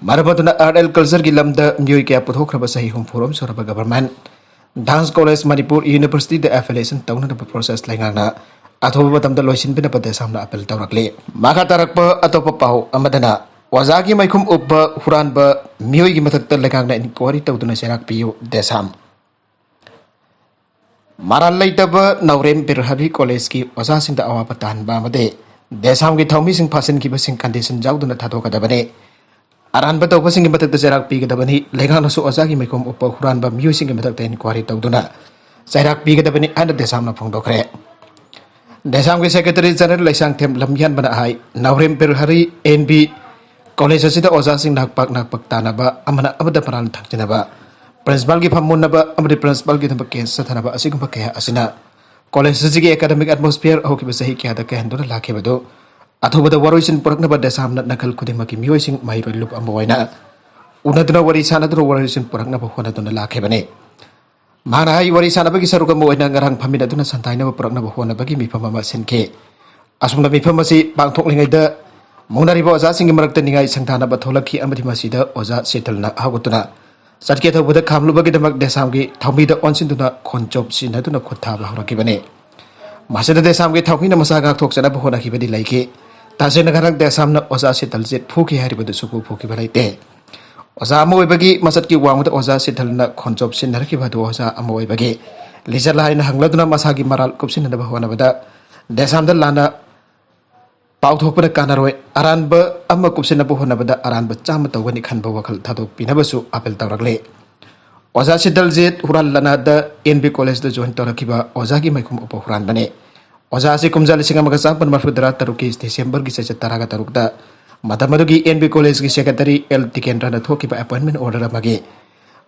ꯃꯔꯝ ꯑꯗꯨꯅ Art and Cultureꯒꯤ ꯂꯝꯗ ꯃꯤꯑꯣꯏ ꯀꯌꯥ ꯄꯨꯊꯣꯛꯈ꯭ꯔꯕ ꯆꯍꯤ ꯍꯨꯝꯐꯨꯔꯣꯝ ꯁꯨꯔꯕ government dance college Manipur universityꯗ affiliation ꯇꯧꯅꯅꯕ process ꯂꯩꯉꯥꯛꯅ ꯑꯊꯨꯕ ꯃꯇꯝꯗ ꯂꯣꯏꯁꯤꯟꯕꯤꯅꯕ ꯗꯦꯁꯥꯝꯅ appeal ꯇꯧꯔꯛꯂꯤ꯫ ꯃꯈꯥ ꯇꯥꯔꯛꯄ ꯑꯇꯣꯞꯄ ꯄꯥꯎ ꯑꯃꯗꯅ ꯑꯣꯖꯥꯒꯤ ꯃꯥꯏꯈꯨꯝ ꯎꯞꯄ ꯍꯨꯔꯥꯟꯕ ꯃꯤꯑꯣꯏꯒꯤ ꯃꯊꯛꯇ ꯂꯩꯉꯥꯛꯅ inquiry ꯇꯧꯗꯨꯅ ꯆꯩꯔꯥꯛ ꯄꯤꯌꯨ ꯗꯦꯁꯥꯝ꯫ ꯃꯔꯥꯜ ꯂꯩꯇꯕ ꯅꯥꯎꯔꯦꯝ ꯕꯤꯔꯍꯔꯤ collegeꯀꯤ ꯑꯣꯖꯥꯁꯤꯡꯗ ꯑꯋꯥꯕ ꯇꯥꯍꯟꯕ ꯑꯃꯗꯤ ꯗꯦꯁꯥꯝꯒꯤ ꯊꯧꯃꯤꯁꯤꯡ ꯐꯥꯁꯤꯟꯈꯤꯕꯁꯤꯡ condition ꯌꯥꯎꯗꯅ ꯊꯥꯗꯣꯛꯀꯗꯕꯅꯤ꯫ ꯑꯔꯥꯟꯕ ꯇꯧꯕꯁꯤꯡꯒꯤ ꯃꯊꯛꯇ ꯆꯩꯔꯥꯛ ꯄꯤꯒꯗꯕꯅꯤ꯫ ꯂꯩꯉꯥꯛꯅꯁꯨ ꯑꯣꯖꯥꯒꯤ ꯃꯥꯏꯈꯨꯝ ꯎꯞꯄ ꯍꯨꯔꯥꯟꯕ ꯃꯤꯑꯣꯏꯁꯤꯡꯒꯤ ꯃꯊꯛꯇ inquiry ꯇꯧꯗꯨꯅ ꯆꯩꯔꯥꯛ ꯄꯤꯒꯗꯕꯅꯤ ꯍꯥꯏꯅ ꯗꯦꯁꯥꯝꯅ ꯐꯣꯡꯗꯣꯛꯈ꯭ꯔꯦ꯫ ꯗꯦꯁꯥꯝꯒꯤ Secretary General ꯂꯩꯁꯥꯡꯊꯦꯝ ꯂꯝꯌꯥꯟꯕꯅ ꯍꯥꯏ, ꯅꯥꯎꯔꯦꯝ ꯕꯤꯔꯍꯔꯤ ANB college ꯑꯁꯤꯗ ꯑꯣꯖꯥꯁꯤꯡ ꯅꯥꯛꯄꯥꯛ ꯅꯥꯛꯄꯥꯛ ꯇꯥꯅꯕ, ꯑꯃꯅ ꯑꯃꯗ ꯃꯔꯥꯜ ꯊꯥꯡꯖꯤꯟꯅꯕ, principalꯒꯤ ꯐꯝ ꯃꯨꯟꯅꯕ ꯑꯃꯗꯤ principalꯒꯤꯗꯃꯛ case ꯆꯠꯊꯅꯕ ꯑꯁꯤꯒꯨꯝꯕ ꯀꯌꯥ ꯑꯁꯤꯅ college ꯑꯁꯤꯒꯤ academic atmosphere ꯍꯧꯈꯤꯕ ꯆꯍꯤ ꯀꯌꯥꯗ ꯀꯥꯏꯍꯟꯗꯨꯅ ꯂꯥꯛꯈꯤꯕꯗꯨ ꯑꯊꯨꯕꯗ ꯋꯥꯔꯣꯏꯁꯤꯟ ꯄꯨꯔꯛꯅꯕ ꯗꯦꯁꯥꯝꯅ ꯅꯥꯀꯜ ꯈꯨꯗꯤꯡꯃꯛꯀꯤ ꯃꯤꯑꯣꯏꯁꯤꯡ ꯃꯍꯩꯔꯣꯏ ꯂꯨꯞ ꯑꯃ ꯑꯣꯏꯅ ꯎꯅꯗꯨꯅ ꯋꯥꯔꯤ ꯁꯥꯟꯅꯗꯨꯅ ꯋꯥꯔꯣꯏꯁꯤꯟ ꯄꯨꯔꯛꯅꯕ ꯍꯣꯠꯅꯗꯨꯅ ꯂꯥꯛꯈꯤꯕꯅꯤ꯫ ꯃꯍꯥꯛꯅ ꯍꯥꯏ, ꯋꯥꯔꯤ ꯁꯥꯟꯅꯕꯒꯤ ꯁꯔꯨꯛ ꯑꯃ ꯑꯣꯏꯅ ꯉꯔꯥꯡ ꯐꯝꯃꯤꯟꯅꯗꯨꯅ ꯁꯟꯊꯥꯏꯅꯕ ꯄꯨꯔꯛꯅꯕ ꯍꯣꯠꯅꯕꯒꯤ ꯃꯤꯐꯝ ꯑꯃ ꯁꯤꯟꯈꯤ꯫ ꯑꯁꯨꯝꯅ ꯃꯤꯐꯝ ꯑꯁꯤ ꯄꯥꯡꯊꯣꯛꯂꯤꯉꯩꯗ ꯃꯨꯛꯅꯔꯤꯕ ꯑꯣꯖꯥꯁꯤꯡꯒꯤ ꯃꯔꯛꯇ ꯅꯤꯡꯉꯥꯏ ꯁꯪꯊꯥꯅꯕ ꯊꯣꯛꯂꯛꯈꯤ ꯑꯃꯗꯤ ꯃꯁꯤꯗ ꯑꯣꯖꯥ ꯁꯤꯇꯜꯅ ꯍꯧꯒꯠꯇꯨꯅ ꯆꯠꯀꯦ ꯊꯧꯕꯗ ꯈꯥꯝꯂꯨꯕꯒꯤꯗꯃꯛ ꯗꯦꯁꯥꯝꯒꯤ ꯊꯧꯃꯤꯗ ꯑꯣꯟꯁꯤꯟꯗꯨꯅ ꯈꯣꯟꯆꯣꯞ ꯁꯤꯖꯤꯟꯅꯗꯨꯅ ꯈꯨꯠ ꯊꯥꯕ ꯍꯧꯔꯛꯈꯤꯕꯅꯤ꯫ ꯃꯁꯤꯗ ꯗꯦꯁꯥꯝꯒꯤ ꯊꯧꯃꯤꯅ ꯃꯁꯥ ꯉꯥꯛꯊꯣꯛꯆꯅꯕ ꯍꯣꯠꯅꯈꯤꯕꯗꯤ ꯂꯩꯈꯤ꯫ ꯇꯁꯦꯡꯅ ꯉꯔꯥꯡ ꯗꯦꯁꯥꯝꯅ ꯑꯣꯖꯥ ꯁꯤꯇꯜꯖꯤꯠ ꯐꯨꯈꯤ ꯍꯥꯏꯔꯤꯕꯗꯨ ꯁꯨꯛꯐꯨ ꯐꯨꯈꯤꯕ ꯂꯩꯇꯦ꯫ ꯑꯣꯖꯥ ꯑꯃ ꯑꯣꯏꯕꯒꯤ ꯃꯆꯠꯀꯤ ꯋꯥꯡꯃꯗ ꯑꯣꯖꯥ ꯁꯤꯇꯜꯅ ꯈꯣꯟꯆꯣꯞ ꯁꯤꯖꯤꯟꯅꯔꯛꯈꯤꯕ ꯑꯗꯨ ꯑꯣꯖꯥ ꯑꯃ ꯑꯣꯏꯕꯒꯤ ꯂꯤꯆꯠ ꯍꯥꯏꯅ ꯍꯪꯂꯗꯨꯅ ꯃꯁꯥꯒꯤ ꯃꯔꯥꯜ ꯀꯨꯞꯁꯤꯟꯅꯅꯕ ꯍꯣꯠꯅꯕꯗ ꯗꯦꯁꯥꯝꯗ ꯂꯥꯟꯅ ꯄꯥꯎꯊꯣꯛꯄꯅ ꯀꯥꯟꯅꯔꯣꯏ, ꯑꯔꯥꯟꯕ ꯑꯃ ꯀꯨꯞꯁꯤꯟꯅꯕ ꯍꯣꯠꯅꯕꯗ ꯑꯔꯥꯟꯕ ꯆꯥꯝꯃ ꯇꯧꯒꯅꯤ ꯈꯟꯕ ꯋꯥꯈꯜ ꯊꯥꯗꯣꯛꯄꯤꯅꯕꯁꯨ ꯑꯥꯄꯤꯜ ꯇꯧꯔꯛꯂꯤ꯫ ꯑꯣꯖꯥ ꯁꯤꯇꯜꯖꯤꯠ ꯍꯨꯔꯥꯟ ꯂꯥꯟꯅꯗ ꯑꯦꯟ ꯕꯤ ꯀꯣꯂꯦꯖꯇ ꯖꯣꯏꯟ ꯇꯧꯔꯛꯈꯤꯕ ꯑꯣꯖꯥꯒꯤ ꯃꯩꯈꯨꯝ ꯎꯞꯄ ꯍꯨꯔꯥꯟꯕꯅꯤ꯫ ꯑꯣꯖꯥ ꯑꯁꯤ ꯀꯨꯝꯖꯥ ꯂꯤꯁꯤꯡ ꯑꯃꯒ ꯆꯥꯃꯥꯄꯟ ꯃꯔꯤꯐꯨ ꯇꯔꯥ ꯇꯔꯨꯛꯀꯤ ꯗꯤꯁꯦꯝꯕꯔꯒꯤ ꯆꯩꯆꯠ ꯇꯔꯥꯒ ꯇꯔꯨꯛꯇ ꯃꯇꯝ ꯑꯗꯨꯒꯤ ꯑꯦꯟ ꯕꯤ ꯀꯣꯂꯦꯖꯀꯤ ꯁꯦꯀ꯭ꯔꯦꯇꯔꯤ ꯑꯦꯜ ꯇꯤꯀꯦꯟꯗ꯭ꯔꯅ ꯊꯣꯛꯈꯤꯕ ꯑꯦꯄꯣꯏꯟꯃꯦꯟ ꯑꯣꯔꯗꯔ ꯑꯃꯒꯤ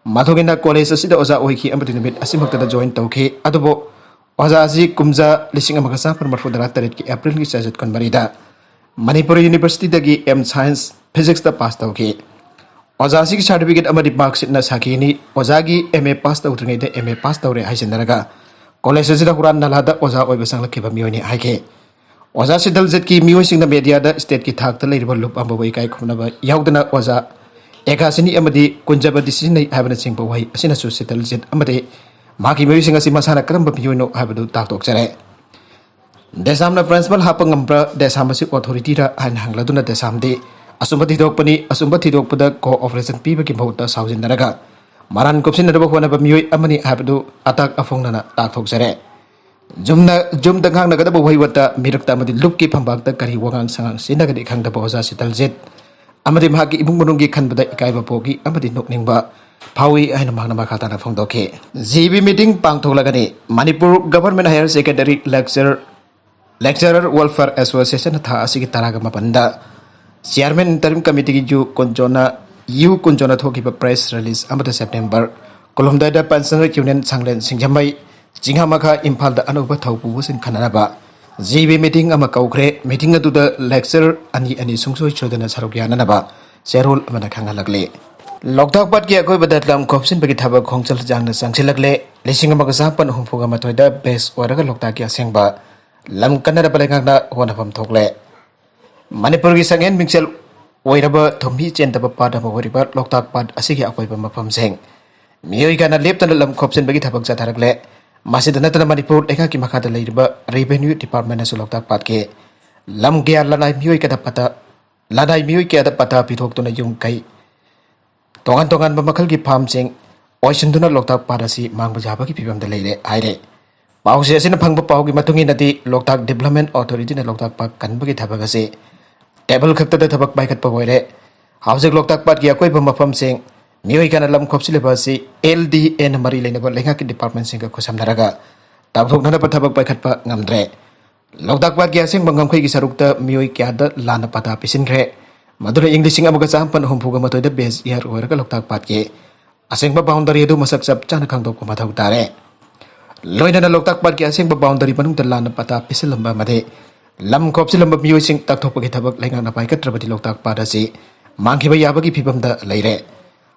ꯃꯇꯨꯡ ꯏꯟꯅ ꯀꯣꯂꯦꯖ ꯑꯁꯤꯗ ꯑꯣꯖꯥ ꯑꯣꯏꯈꯤ ꯑꯃꯗꯤ ꯅꯨꯃꯤꯠ ꯑꯁꯤꯃꯛꯇꯗ ꯖꯣꯏꯟ ꯇꯧꯈꯤ꯫ ꯑꯗꯨꯕꯨ ꯑꯣꯖꯥ ꯑꯁꯤ ꯀꯨꯝꯖꯥ ꯂꯤꯁꯤꯡ ꯑꯃꯒ ꯆꯥꯃꯥꯄꯟ ꯃꯔꯤꯐꯨ ꯇꯔꯥ ꯇꯔꯦꯠꯀꯤ ꯑꯦꯄ꯭ꯔꯤꯜꯒꯤ ꯆꯩꯆꯠ ꯀꯨꯟꯃꯔꯤꯗ ꯃꯅꯤꯄꯨꯔ ꯌꯨꯅꯤꯚꯔꯁꯤꯇꯤꯗꯒꯤ ꯑꯦꯝ ꯁꯥꯏꯟꯁ ꯐꯤꯖꯤꯛꯁꯇ ꯄꯥꯁ ꯇꯧꯈꯤ꯫ ꯑꯣꯖꯥ ꯑꯁꯤꯒꯤ ꯁꯥꯔꯇꯤꯐꯤꯀꯦꯠ ꯑꯃꯗꯤ ꯃꯥꯔꯛꯁꯤꯠꯅ ꯁꯥꯈꯤꯅꯤ꯫ ꯑꯣꯖꯥꯒꯤ ꯑꯦꯝ ꯑꯦ ꯄꯥꯁ ꯇꯧꯗ꯭ꯔꯤꯉꯩꯗ ꯑꯦꯝ ꯑꯦ ꯄꯥꯁ ꯇꯧꯔꯦ ꯍꯥꯏꯖꯤꯟꯅꯔꯒ ꯀꯣꯂꯦꯖ ꯑꯁꯤꯗ ꯍꯨꯔꯥꯟ ꯅꯂꯥꯗ ꯑꯣꯖꯥ ꯑꯣꯏꯕ ꯆꯪꯂꯛꯈꯤꯕ ꯃꯤꯑꯣꯏꯅꯤ ꯍꯥꯏꯈꯤ꯫ ꯑꯣꯖꯥ ꯁꯤꯇꯜꯖꯤꯠꯀꯤ ꯃꯤꯑꯣꯏꯁꯤꯡꯅ ꯃꯦꯗꯤꯌꯥꯗ ꯁ꯭ꯇꯦꯠꯀꯤ ꯊꯥꯛꯇ ꯂꯩꯔꯤꯕ ꯂꯨꯞ ꯑꯃꯕꯨ ꯏꯀꯥꯏ ꯈꯨꯝꯅꯕ ꯌꯥꯎꯗꯅ ꯑꯣꯖꯥ ꯑꯦꯒꯥꯁꯤꯅꯤ ꯑꯃꯗꯤ ꯀꯨꯟꯖꯕꯗꯤ ꯁꯤꯖꯤꯟꯅꯩ ꯍꯥꯏꯕꯅꯆꯤꯡꯕ ꯋꯥꯍꯩ ꯑꯁꯤꯅꯁꯨ ꯁꯤꯇꯜꯖꯤꯠ ꯑꯃꯗꯤ ꯃꯍꯥꯛꯀꯤ ꯃꯤꯑꯣꯏꯁꯤꯡ ꯑꯁꯤ ꯃꯁꯥꯅ ꯀꯔꯝꯕ ꯃꯤꯑꯣꯏꯅꯣ ꯍꯥꯏꯕꯗꯨ ꯇꯥꯛꯊꯣꯛꯆꯔꯦ꯫ ꯗꯦꯁꯥꯝꯅ ꯄ꯭ꯔꯤꯟꯁꯤꯄꯥꯜ ꯍꯥꯞꯄ ꯉꯝꯕ꯭ꯔꯥ? ꯗꯦꯁꯥꯝ ꯑꯁꯤ ꯑꯣꯊꯣꯔꯤꯇꯤꯔꯥ ꯍꯥꯏꯅ ꯍꯪꯂꯗꯨꯅ ꯗꯦꯁꯥꯝꯗꯤ ꯑꯆꯨꯝꯕ ꯊꯤꯗꯣꯛꯄꯅꯤ, ꯑꯆꯨꯝꯕ ꯊꯤꯗꯣꯛꯄꯗ ꯀꯣꯑꯣꯄꯔꯦꯁꯟ ꯄꯤꯕꯒꯤ ꯃꯍꯨꯠꯇ ꯁꯥꯎꯖꯤꯟꯅꯔꯒ ꯃꯔꯥꯟ ꯀꯨꯞꯁꯤꯟꯅꯅꯕ ꯍꯣꯠꯅꯕ ꯃꯤꯑꯣꯏ ꯑꯃꯅꯤ ꯍꯥꯏꯕꯗꯨ ꯑꯇꯥꯛ ꯑꯐꯣꯡꯅꯅ ꯇꯥꯛꯊꯣꯛꯆꯔꯦ꯫ ꯌꯨꯝꯅ, ꯌꯨꯝꯗ ꯉꯥꯡꯅꯒꯗꯕ ꯋꯥꯍꯩ ꯋꯥꯇꯥ, ꯃꯤꯔꯛꯇ ꯑꯃꯗꯤ ꯂꯨꯞꯀꯤ ꯐꯝꯄꯥꯛꯇ ꯀꯔꯤ ꯋꯥꯉꯥꯡ ꯁꯉꯥꯡ ꯁꯤꯖꯤꯟꯅꯒꯅꯤ ꯈꯪꯗꯕ ꯑꯣꯖꯥ ꯁꯤꯇꯜꯖꯤꯠ ꯑꯃꯗꯤ ꯃꯍꯥꯛꯀꯤ ꯏꯃꯨꯡ ꯃꯅꯨꯡꯒꯤ ꯈꯟꯕꯗ ꯏꯀꯥꯏꯕ ꯄꯣꯛꯏ ꯑꯃꯗꯤ ꯅꯣꯛꯅꯤꯡꯕ ꯐꯥꯎꯏ ꯍꯥꯏꯅ ꯃꯍꯥꯛꯅ ꯃꯈꯥ ꯇꯥꯅ ꯐꯣꯡꯗꯣꯛꯈꯤ꯫ ꯖꯤ ꯕꯤ ꯃꯤꯇꯤꯡ ꯄꯥꯡꯊꯣꯛꯂꯒꯅꯤ꯫ Manipur government higher secondary lecture, lecturer welfare ꯑꯦꯁꯣꯁꯤꯌꯦꯁꯟꯅ ꯊꯥ ꯑꯁꯤꯒꯤ ꯇꯔꯥꯒ ꯃꯥꯄꯟꯗ ꯆꯤꯌꯥꯔꯃꯦꯟ ꯏꯟꯇꯔꯤꯝ ꯀꯃꯤꯇꯤꯒꯤ ꯌꯨ ꯀꯨꯟꯖꯣꯅ, ꯌꯨ ꯀꯨꯟꯖꯣꯅ ꯊꯣꯛꯈꯤꯕ ꯄ꯭ꯔꯦꯁ ꯔꯤꯂꯤꯖ ꯑꯃꯗ ꯁꯦꯞꯇꯦꯝꯕꯔ ꯀꯨꯟꯍꯨꯝꯗꯣꯏꯗ ꯄꯦꯟꯁꯅꯔ ꯌꯨꯅꯤꯌꯟ ꯁꯪꯂꯦꯟ ꯁꯤꯡꯖꯃꯩ ꯆꯤꯡꯍꯥꯃꯈꯥ ꯏꯝꯐꯥꯜꯗ ꯑꯅꯧꯕ ꯊꯧ ꯄꯨꯕꯁꯤꯡ ꯈꯟꯅꯅꯕ ꯖꯤ ꯕꯤ ꯃꯤꯇꯤꯡ ꯑꯃ ꯀꯧꯈ꯭ꯔꯦ꯫ ꯃꯤꯇꯤꯡ ꯑꯗꯨꯗ ꯂꯦꯛꯆꯔ ꯑꯅꯤ ꯑꯅꯤ ꯁꯨꯡꯁꯣꯏ ꯁꯣꯏꯗꯅ ꯁꯔꯨꯛ ꯌꯥꯅꯅꯕ ꯆꯦꯔꯣꯜ ꯑꯃꯅ ꯈꯪꯍꯜꯂꯛꯂꯤ꯫ ꯂꯣꯛꯇꯥꯛ ꯄꯥꯠꯀꯤ ꯑꯀꯣꯏꯕꯗ ꯂꯝ ꯈꯣꯞꯆꯤꯟꯕꯒꯤ ꯊꯕꯛ ꯈꯣꯡꯖꯦꯜ ꯌꯥꯡꯅ ꯆꯪꯁꯤꯜꯂꯛꯂꯦ꯫ ꯂꯤꯁꯤꯡ ꯑꯃꯒ ꯆꯥꯃꯥꯄꯟ ꯍꯨꯝꯐꯨꯒ ꯃꯥꯊꯣꯏꯗ ꯕꯦꯁ ꯑꯣꯏꯔꯒ ꯂꯣꯛꯇꯥꯛꯀꯤ ꯑꯁꯦꯡꯕ ꯂꯝ ꯀꯟꯅꯅꯕ ꯂꯩꯉꯥꯛꯅ ꯍꯣꯠꯅꯐꯝ ꯊꯣꯛꯂꯦ꯫ ꯃꯅꯤꯄꯨꯔꯒꯤ ꯁꯛꯍꯦꯟ ꯃꯤꯡꯆꯦꯜ ꯑꯣꯏꯔꯕ ꯊꯨꯝꯍꯤ ꯆꯦꯟꯗꯕ ꯄꯥꯠ ꯑꯃ ꯑꯣꯏꯔꯤꯕ ꯂꯣꯛꯇꯥꯛ ꯄꯥꯠ ꯑꯁꯤꯒꯤ ꯑꯀꯣꯏꯕ ꯃꯐꯝꯁꯤꯡ ꯃꯤꯑꯣꯏ ꯀꯌꯥꯅ ꯂꯦꯞꯇꯅ ꯂꯝ ꯈꯣꯞꯆꯤꯟꯕꯒꯤ ꯊꯕꯛ ꯆꯠꯊꯔꯛꯂꯦ꯫ ꯃꯁꯤꯗ ꯅꯠꯇꯅ ꯃꯅꯤꯄꯨꯔ ꯂꯩꯉꯥꯛꯀꯤ ꯃꯈꯥꯗ ꯂꯩꯔꯤꯕ ꯔꯦꯚꯦꯅ꯭ꯌꯨ ꯗꯤꯄꯥꯔꯠꯃꯦꯟꯅꯁꯨ ꯂꯣꯛꯇꯥꯛ ꯄꯥꯠꯀꯤ ꯂꯝ ꯀꯌꯥ ꯂꯅꯥꯏ ꯃꯤꯑꯣꯏ ꯀꯌꯥꯗ ꯄꯇꯥ ꯂꯅꯥꯏ ꯃꯤꯑꯣꯏ ꯀꯌꯥꯗ ꯄꯇꯥ ꯄꯤꯊꯣꯛꯇꯨꯅ ꯌꯨꯝ ꯀꯩ ꯇꯣꯉꯥꯟ ꯇꯣꯉꯥꯟꯕ ꯃꯈꯜꯒꯤ ꯐꯥꯝꯁꯤꯡ ꯑꯣꯏꯁꯤꯟꯗꯨꯅ ꯂꯣꯛꯇꯥꯛ ꯄꯥꯠ ꯑꯁꯤ ꯃꯥꯡꯕ ꯌꯥꯕꯒꯤ ꯐꯤꯕꯝꯗ ꯂꯩꯔꯦ ꯍꯥꯏꯔꯦ꯫ ꯄꯥꯎꯆꯦ ꯑꯁꯤꯅ ꯐꯪꯕ ꯄꯥꯎꯒꯤ ꯃꯇꯨꯡ ꯏꯟꯅꯗꯤ, ꯂꯣꯛꯇꯥꯛ ꯗꯤꯕꯂꯞꯃꯦꯟ ꯑꯣꯊꯣꯔꯤꯇꯤꯅ ꯂꯣꯛꯇꯥꯛ ꯄꯥꯠ ꯀꯟꯕꯒꯤ ꯊꯕꯛ ꯑꯁꯤ ꯇꯦꯕꯜ ꯈꯛꯇꯗ ꯊꯕꯛ ꯄꯥꯏꯈꯠꯄ ꯑꯣꯏꯔꯦ꯫ ꯍꯧꯖꯤꯛ ꯂꯣꯛꯇꯥꯛ ꯄꯥꯠꯀꯤ ꯑꯀꯣꯏꯕ ꯃꯐꯝꯁꯤꯡ ꯃꯤꯑꯣꯏ ꯀꯌꯥꯅ ꯂꯝ ꯈꯣꯞꯆꯤꯜꯂꯤꯕ ꯑꯁꯤ ꯑꯦꯜ ꯗꯤ ꯑꯦꯅ ꯃꯔꯤ ꯂꯩꯅꯕ ꯂꯩꯉꯥꯛꯀꯤ ꯗꯤꯄꯥꯔꯠꯃꯦꯟꯁꯤꯡꯒ ꯈꯨꯠꯁꯝꯅꯔꯒ ꯇꯥꯎꯊꯣꯛꯅꯅꯕ ꯊꯕꯛ ꯄꯥꯏꯈꯠꯄ ꯉꯝꯗ꯭ꯔꯦ꯫ ꯂꯣꯛꯇꯥꯛ ꯄꯥꯠꯀꯤ ꯑꯁꯦꯡꯕ ꯉꯝꯈꯩꯒꯤ ꯁꯔꯨꯛꯇ ꯃꯤꯑꯣꯏ ꯀꯌꯥꯗ ꯂꯥꯟꯅ ꯄꯇꯥ ꯄꯤꯁꯤꯟꯈ꯭ꯔꯦ꯫ ꯃꯗꯨꯅ ꯏꯪ ꯂꯤꯁꯤꯡ ꯑꯃꯒ ꯆꯥꯃꯥꯄꯟ ꯍꯨꯝꯐꯨꯒ ꯃꯥꯊꯣꯏꯗ ꯕꯦꯁ ꯏꯌꯥꯔ ꯑꯣꯏꯔꯒ ꯂꯣꯛꯇꯥꯛ ꯄꯥꯠꯀꯤ ꯑꯁꯦꯡꯕ ꯕꯥꯎꯟꯗꯔꯤ ꯑꯗꯨ ꯃꯁꯛ ꯆꯞ ꯆꯥꯅ ꯈꯪꯗꯣꯛꯄ ꯃꯊꯧ ꯇꯥꯔꯦ꯫ ꯂꯣꯏꯅꯅ ꯂꯣꯛꯇꯥꯛ ꯄꯥꯠꯀꯤ ꯑꯁꯦꯡꯕ ꯕꯥꯎꯟꯗꯔꯤ ꯃꯅꯨꯡꯗ ꯂꯥꯟꯅ ꯄꯇꯥ ꯄꯤꯁꯤꯜꯂꯝꯕ ꯑꯃꯗꯤ ꯂꯝ ꯈꯣꯞꯆꯤꯜꯂꯝꯕ ꯃꯤꯑꯣꯏꯁꯤꯡ ꯇꯥꯛꯊꯣꯛꯄꯒꯤ ꯊꯕꯛ ꯂꯩꯉꯥꯛꯅ ꯄꯥꯏꯈꯠꯇ꯭ꯔꯕꯗꯤ ꯂꯣꯛꯇꯥꯛ ꯄꯥꯠ ꯑꯁꯤ ꯃꯥꯡꯈꯤꯕ ꯌꯥꯕꯒꯤ ꯐꯤꯕꯝꯗ ꯂꯩꯔꯦ꯫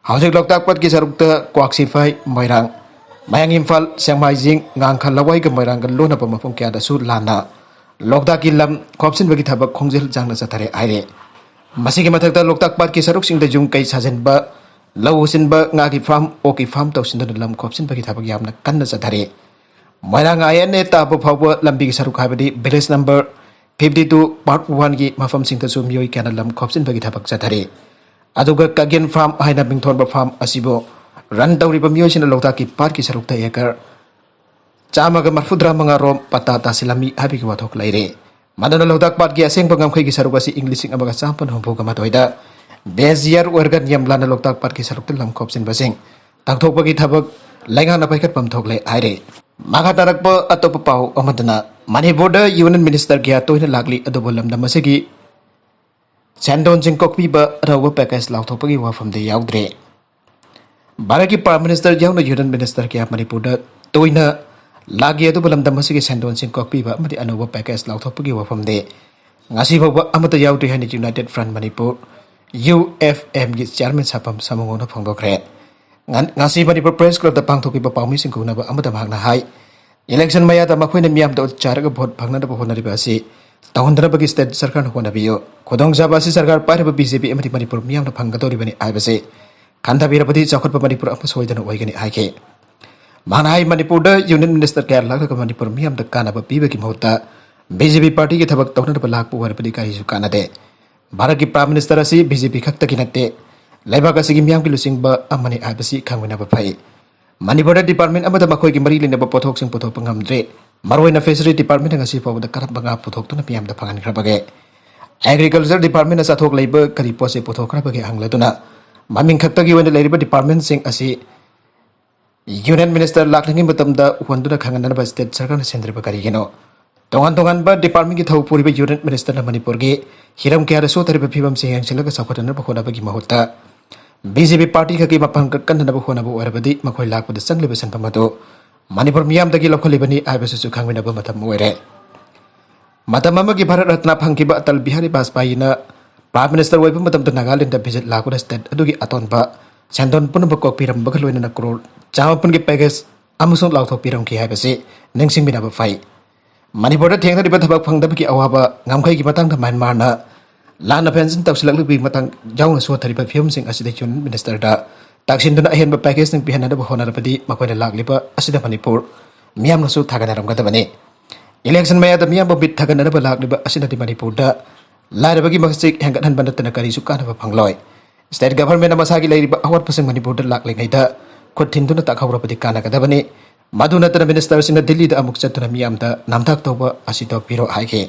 ꯍꯧꯖꯤꯛ ꯂꯣꯛꯇꯥꯛ ꯄꯥꯠꯀꯤ ꯁꯔꯨꯛꯇ ꯀ꯭ꯋꯥꯛꯁꯤꯐꯥꯏ, ꯃꯣꯏꯔꯥꯡ, ꯃꯌꯥꯡ ꯏꯝꯐꯥꯜ, ꯁꯦꯛꯃꯥꯏꯖꯤꯡ, ꯉꯥꯡꯈ, ꯂꯋꯥꯏꯒ ꯃꯣꯏꯔꯥꯡꯒ ꯂꯣꯟꯅꯕ ꯃꯐꯝ ꯀꯌꯥꯗꯁꯨ ꯂꯥꯟꯅ ꯂꯣꯛꯇꯥꯛꯀꯤ ꯂꯝ ꯈꯣꯞꯆꯤꯟꯕꯒꯤ ꯊꯕꯛ ꯈꯣꯡꯖꯦꯜ ꯌꯥꯡꯅ ꯆꯠꯊꯔꯦ ꯍꯥꯏꯔꯦ꯫ ꯃꯁꯤꯒꯤ ꯃꯊꯛꯇ ꯂꯣꯛꯇꯥꯛ ꯄꯥꯠꯀꯤ ꯁꯔꯨꯛꯁꯤꯡꯗ ꯌꯨꯝ ꯀꯩ ꯁꯥꯖꯤꯟꯕ, ꯂꯧ ꯎꯁꯤꯟꯕ, ꯉꯥꯒꯤ ꯐꯥꯔꯝ, ꯑꯣꯛꯀꯤ ꯐꯥꯔꯝ ꯇꯧꯁꯤꯟꯗꯨꯅ ꯂꯝ ꯈꯣꯞꯆꯤꯟꯕꯒꯤ ꯊꯕꯛ ꯌꯥꯝꯅ ꯀꯟꯅ ꯆꯠꯊꯔꯤ꯫ ꯃꯣꯏꯔꯥꯡ ꯑꯥꯏ ꯑꯦꯟ ꯑꯦ ꯇꯥꯕ ꯐꯥꯎꯕ ꯂꯝꯕꯤꯒꯤ ꯁꯔꯨꯛ ꯍꯥꯏꯕꯗꯤ village number fifty two part ꯋꯥꯟꯒꯤ ꯃꯐꯝꯁꯤꯡꯗꯁꯨ ꯃꯤꯑꯣꯏ ꯀꯌꯥꯅ ꯂꯝ ꯈꯣꯞꯆꯤꯟꯕꯒꯤ ꯊꯕꯛ ꯆꯠꯊꯔꯤ꯫ ꯑꯗꯨꯒ ꯀꯒꯦꯟ ꯐꯥꯔꯝ ꯍꯥꯏꯅ ꯃꯤꯡꯊꯣꯟꯕ ꯐꯥꯔꯝ ꯑꯁꯤꯕꯨ ꯔꯟ ꯇꯧꯔꯤꯕ ꯃꯤꯑꯣꯏꯁꯤꯡꯅ ꯂꯣꯛꯇꯥꯛꯀꯤ ꯄꯥꯠꯀꯤ ꯁꯔꯨꯛꯇ ꯑꯦꯀꯔ ꯆꯥꯝꯃꯒ ꯃꯔꯐꯨꯇꯔꯥ ꯃꯉꯥ ꯔꯣꯝ ꯄꯇꯥ ꯇꯥꯁꯤꯜꯂꯝꯃꯤ ꯍꯥꯏꯕꯒꯤ ꯋꯥꯊꯣꯛ ꯂꯩꯔꯦ꯫ ꯃꯗꯨꯅ ꯂꯣꯛꯇꯥꯛ ꯄꯥꯠꯀꯤ ꯑꯁꯦꯡꯕ ꯉꯝꯈꯩꯒꯤ ꯁꯔꯨꯛ ꯑꯁꯤ ꯏꯪ ꯂꯤꯁꯤꯡ ꯑꯃꯒ ꯆꯥꯃꯥꯄꯟ ꯍꯨꯝꯐꯨꯒ ꯃꯥꯊꯣꯏꯗ ꯕꯦꯁ ꯏꯌꯥꯔ ꯑꯣꯏꯔꯒ ꯅꯤꯌꯝ ꯂꯥꯟꯅ ꯂꯣꯛꯇꯥꯛ ꯄꯥꯠꯀꯤ ꯁꯔꯨꯛꯇ ꯂꯝ ꯈꯣꯞꯆꯤꯟꯕꯁꯤꯡ ꯇꯥꯛꯊꯣꯛꯄꯒꯤ ꯊꯕꯛ ꯂꯩꯉꯥꯛꯅ ꯄꯥꯏꯈꯠꯐꯝ ꯊꯣꯛꯂꯦ ꯍꯥꯏꯔꯦ꯫ ꯃꯈꯥ ꯇꯥꯔꯛꯄ ꯑꯇꯣꯞꯄ ꯄꯥꯎ ꯑꯃꯗꯅ, ꯃꯅꯤꯄꯨꯔꯗ ꯌꯨꯅꯤꯌꯟ ꯃꯤꯅꯤꯁꯇꯔ ꯀꯌꯥ ꯇꯣꯏꯅ ꯂꯥꯛꯂꯤ, ꯑꯗꯨꯕꯨ ꯂꯝꯗꯝ ꯑꯁꯤꯒꯤ ꯁꯦꯟꯗꯣꯟꯁꯤꯡ ꯀꯣꯛꯄꯤꯕ ꯑꯅꯧꯕ ꯄꯦꯀꯦꯖ ꯂꯥꯎꯊꯣꯛꯄꯒꯤ ꯋꯥꯐꯝꯗꯤ ꯌꯥꯎꯗ꯭ꯔꯦ꯫ ꯚꯥꯔꯠꯀꯤ ꯄ꯭ꯔꯥꯏꯝ ꯃꯤꯅꯤꯁꯇꯔ ꯌꯥꯎꯅ ꯌꯨꯅꯤꯌꯟ ꯃꯤꯅꯤꯁꯇꯔ ꯀꯌꯥ ꯃꯅꯤꯄꯨꯔꯗ ꯇꯣꯏꯅ ꯂꯥꯛꯂꯤ, ꯑꯗꯨꯕꯨ ꯂꯝꯗꯝ ꯑꯁꯤꯒꯤ ꯁꯦꯟꯗꯣꯟꯁꯤꯡ ꯀꯣꯛꯄꯤꯕ ꯑꯃꯗꯤ ꯑꯅꯧꯕ ꯄꯦꯀꯦꯖ ꯂꯥꯎꯊꯣꯛꯄꯒꯤ ꯋꯥꯐꯝꯗꯤ ꯉꯁꯤ ꯐꯥꯎꯕ ꯑꯃꯠꯇ ꯌꯥꯎꯗ꯭ꯔꯤ ꯍꯥꯏꯅ united front Manipur, U F ꯑꯦꯝꯒꯤ ꯆꯤꯌꯥꯔꯃꯦꯟ ꯁꯥꯐꯝ ꯁꯥꯃꯨꯉꯣꯟꯗ ꯐꯣꯡꯗꯣꯛꯈ꯭ꯔꯦ꯫ ꯉ-, ꯉꯁꯤ ꯃꯅꯤꯄꯨꯔ ꯄ꯭ꯔꯦꯁ ꯀ꯭ꯂꯕꯇ ꯄꯥꯡꯊꯣꯛꯈꯤꯕ ꯄꯥꯎꯃꯤꯁꯤꯡ ꯈꯪꯅꯕ ꯑꯃꯗ ꯃꯍꯥꯛꯅ ꯍꯥꯏ, ꯏꯂꯦꯛꯁꯟ ꯃꯌꯥꯗ ꯃꯈꯣꯏꯅ ꯃꯤꯌꯥꯝꯗ ꯎꯠ ꯆꯥꯏꯔꯒ ꯚꯣꯠ ꯐꯪꯅꯅꯕ ꯍꯣꯠꯅꯔꯤꯕ ꯑꯁꯤ ꯇꯧꯍꯟꯗꯅꯕꯒꯤ ꯁ꯭ꯇꯦꯠ ꯁꯔꯀꯥꯔꯅ ꯍꯣꯠꯅꯕꯤꯌꯨ꯫ ꯈꯨꯗꯣꯡꯆꯥꯕ ꯑꯁꯤ ꯁꯔꯀꯥꯔ ꯄꯥꯏꯔꯤꯕ ꯕꯤ ꯖꯦ ꯄꯤ ꯑꯃꯗꯤ ꯃꯅꯤꯄꯨꯔ ꯃꯤꯌꯥꯝꯅ ꯐꯪꯒꯗꯧꯔꯤꯕꯅꯤ ꯍꯥꯏꯕꯁꯤ ꯈꯟꯊꯕꯤꯔꯕꯗꯤ ꯆꯥꯎꯈꯠꯄ ꯃꯅꯤꯄꯨꯔ ꯑꯃ ꯁꯣꯏꯗꯅ ꯑꯣꯏꯒꯅꯤ ꯍꯥꯏꯈꯤ꯫ ꯃꯍꯥꯛꯅ ꯍꯥꯏ, ꯃꯅꯤꯄꯨꯔꯗ ꯌꯨꯅꯤꯌꯟ ꯃꯤꯅꯤꯁꯇꯔ ꯀꯌꯥ ꯂꯥꯛꯂꯒ ꯃꯅꯤꯄꯨꯔ ꯃꯤꯌꯥꯝꯗ ꯀꯥꯟꯅꯕ ꯄꯤꯕꯒꯤ ꯃꯍꯨꯠꯇ ꯕꯤ ꯖꯦ ꯄꯤ ꯄꯥꯔꯇꯤꯒꯤ ꯊꯕꯛ ꯇꯧꯅꯅꯕ ꯂꯥꯛꯄ ꯑꯣꯏꯔꯕꯗꯤ ꯀꯔꯤꯁꯨ ꯀꯥꯟꯅꯗꯦ꯫ ꯚꯥꯔꯠꯀꯤ ꯄ꯭ꯔꯥꯏꯝ ꯃꯤꯅꯤꯁꯇꯔ ꯑꯁꯤ ꯕꯤ ꯖꯦ ꯄꯤ ꯈꯛꯇꯒꯤ ꯅꯠꯇꯦ, ꯂꯩꯕꯥꯛ ꯑꯁꯤꯒꯤ ꯃꯤꯌꯥꯝꯒꯤ ꯂꯨꯆꯤꯡꯕ ꯑꯃꯅꯤ ꯍꯥꯏꯕꯁꯤ ꯈꯪꯃꯤꯟꯅꯕ ꯐꯩ꯫ ꯃꯅꯤꯄꯨꯔꯗ ꯗꯤꯄꯥꯔꯠꯃꯦꯟ ꯑꯃꯗ ꯃꯈꯣꯏꯒꯤ ꯃꯔꯤ ꯂꯩꯅꯕ ꯄꯣꯠꯊꯣꯛꯁꯤꯡ ꯄꯨꯊꯣꯛꯄ ꯉꯝꯗ꯭ꯔꯦ꯫ ꯃꯔꯨꯑꯣꯏꯅ ꯐꯤꯁꯔꯤ ꯗꯤꯄꯥꯔꯠꯃꯦꯟꯅ ꯉꯁꯤ ꯐꯥꯎꯕꯗ ꯀꯔꯝꯕ ꯉꯥ ꯄꯨꯊꯣꯛꯇꯨꯅ ꯃꯤꯌꯥꯝꯗ ꯐꯪꯍꯟꯈ꯭ꯔꯕꯒꯦ? ꯑꯦꯒ꯭ꯔꯤꯀꯜꯆꯔ ꯗꯤꯄꯥꯔꯠꯃꯦꯟꯅ ꯆꯥꯊꯣꯛ ꯂꯩꯕ ꯀꯔꯤ ꯄꯣꯠ ꯆꯩ ꯄꯨꯊꯣꯛꯈ꯭ꯔꯕꯒꯦ ꯍꯪꯂꯗꯨꯅ, ꯃꯃꯤꯡ ꯈꯛꯇꯒꯤ ꯑꯣꯏꯅ ꯂꯩꯔꯤꯕ ꯗꯤꯄꯥꯔꯠꯃꯦꯟꯁꯤꯡ ꯑꯁꯤ ꯌꯨꯅꯤꯌꯟ ꯃꯤꯅꯤꯁꯇꯔ ꯂꯥꯛꯂꯤꯉꯩ ꯃꯇꯝꯗ ꯎꯍꯟꯗꯨꯅ ꯈꯪꯍꯟꯅꯅꯕ ꯁ꯭ꯇꯦꯠ ꯁꯔꯀꯥꯔꯅ ꯁꯤꯟꯗ꯭ꯔꯤꯕ ꯀꯔꯤꯒꯤꯅꯣ? ꯇꯣꯉꯥꯟ ꯇꯣꯉꯥꯟꯕ ꯗꯤꯄꯥꯔꯠꯃꯦꯟꯒꯤ ꯊꯧ ꯄꯨꯔꯤꯕ ꯌꯨꯅꯤꯌꯟ ꯃꯤꯅꯤꯁꯇꯔꯅ ꯃꯅꯤꯄꯨꯔꯒꯤ ꯍꯤꯔꯝ ꯀꯌꯥꯗ ꯁꯣꯠꯊꯔꯤꯕ ꯐꯤꯕꯝꯁꯤꯡ ꯌꯦꯡꯁꯤꯜꯂꯒ ꯆꯥꯎꯈꯠꯅꯅꯕ ꯍꯣꯠꯅꯕꯒꯤ ꯃꯍꯨꯠꯇ ꯕꯤ ꯖꯦ ꯄꯤ ꯄꯥꯔꯇꯤ ꯈꯛꯀꯤ ꯃꯐꯝ ꯀꯛ-, ꯀꯟꯅꯅꯕ ꯍꯣꯠꯅꯕ ꯑꯣꯏꯔꯕꯗꯤ ꯃꯈꯣꯏ ꯂꯥꯛꯄꯗ ꯆꯪꯂꯤꯕ ꯁꯦꯟꯐꯝ ꯑꯗꯨ ꯃꯅꯤꯄꯨꯔ ꯃꯤꯌꯥꯝꯗꯒꯤ ꯂꯧꯈꯠꯂꯤꯕꯅꯤ ꯍꯥꯏꯕꯁꯤꯁꯨ ꯈꯪꯃꯤꯟꯅꯕ ꯃꯇꯝ ꯑꯣꯏꯔꯦ꯫ ꯃꯇꯝ ꯑꯃꯒꯤ ꯚꯥꯔꯠ ꯔꯠꯅ ꯐꯪꯈꯤꯕ ꯑꯇꯜ ꯕꯤꯍꯥꯔꯤ ꯕꯥꯖꯄꯥꯌꯤꯅ ꯄ꯭ꯔꯥꯏꯝ ꯃꯤꯅꯤꯁꯇꯔ ꯑꯣꯏꯕ ꯃꯇꯝꯗ ꯅꯥꯒꯥꯂꯦꯟꯗ ꯚꯤꯖꯤꯠ ꯂꯥꯛꯄꯗ ꯁ꯭ꯇꯦꯠ ꯑꯗꯨꯒꯤ ꯑꯇꯣꯟꯕ ꯁꯦꯟꯗꯣꯟ ꯄꯨꯝꯅꯃꯛ ꯀꯣꯛꯄꯤꯔꯝꯕꯒ ꯂꯣꯏꯅꯅ ꯀ꯭ꯔꯣꯔ ꯆꯥꯃꯥꯄꯟꯒꯤ ꯄꯦꯀꯦꯖ ꯑꯃꯁꯨꯡ ꯂꯥꯎꯊꯣꯛꯄꯤꯔꯝꯈꯤ ꯍꯥꯏꯕꯁꯤ ꯅꯤꯡꯁꯤꯡꯃꯤꯟꯅꯕ ꯐꯩ꯫ ꯃꯅꯤꯄꯨꯔꯗ ꯊꯦꯡꯅꯔꯤꯕ ꯊꯕꯛ ꯐꯪꯗꯕꯒꯤ ꯑꯋꯥꯕ ꯉꯝꯈꯩꯒꯤ ꯃꯇꯥꯡꯗ ꯃ꯭ꯌꯥꯟꯃꯥꯔꯅ ꯂꯥꯟꯅ ꯐꯦꯟꯁꯤꯟ ꯇꯧꯁꯤꯜꯂꯛꯂꯤꯕꯒꯤ ꯃꯇꯥꯡ ꯌꯥꯎꯅ ꯁꯣꯠꯊꯔꯤꯕ ꯐꯤꯕꯝꯁꯤꯡ ꯑꯁꯤꯗ ꯌꯨꯅꯤꯌꯟ ꯃꯤꯅꯤꯁꯇꯔꯗ ꯇꯥꯛꯁꯤꯟꯗꯨꯅ ꯑꯍꯦꯟꯕ ꯄꯦꯀꯦꯖꯁꯤꯡ ꯄꯤꯍꯟꯅꯅꯕ ꯍꯣꯠꯅꯔꯕꯗꯤ ꯃꯈꯣꯏꯅ ꯂꯥꯛꯂꯤꯕ ꯑꯁꯤꯗ ꯃꯅꯤꯄꯨꯔ ꯃꯤꯌꯥꯝꯅꯁꯨ ꯊꯥꯒꯠꯅꯔꯝꯒꯗꯕꯅꯤ꯫ ꯏꯂꯦꯛꯁꯟ ꯃꯌꯥꯗ ꯃꯤꯌꯥꯝꯕꯨ ꯃꯤꯠ ꯊꯥꯒꯠꯅꯅꯕ ꯂꯥꯛꯂꯤꯕ ꯑꯁꯤꯅꯗꯤ ꯃꯅꯤꯄꯨꯔꯗ ꯂꯥꯏꯔꯕꯒꯤ ꯃꯁꯤꯡ ꯍꯦꯟꯒꯠꯍꯟꯕ ꯅꯠꯇꯅ ꯀꯔꯤꯁꯨ ꯀꯥꯟꯅꯕ ꯐꯪꯂꯣꯏ꯫ ꯁ꯭ꯇꯦꯠ ꯒꯚꯔꯟꯃꯦꯟꯠꯅ ꯃꯁꯥꯒꯤ ꯂꯩꯔꯤꯕ ꯑꯋꯥꯠꯄꯁꯤꯡ ꯃꯅꯤꯄꯨꯔꯗ ꯂꯥꯛꯂꯤꯉꯩꯗ ꯈꯨꯠ ꯊꯤꯟꯗꯨꯅ ꯇꯥꯛꯍꯧꯔꯕꯗꯤ ꯀꯥꯟꯅꯒꯗꯕꯅꯤ꯫ ꯃꯗꯨ ꯅꯠꯇꯅ ꯃꯤꯅꯤꯁꯇꯔꯁꯤꯡꯅ ꯗꯤꯜꯂꯤꯗ ꯑꯃꯨꯛ ꯆꯠꯇꯨꯅ ꯃꯤꯌꯥꯝꯗ ꯅꯝꯊꯥꯛ ꯇꯧꯕ ꯑꯁꯤ ꯇꯣꯛꯄꯤꯔꯣ ꯍꯥꯏꯈꯤ꯫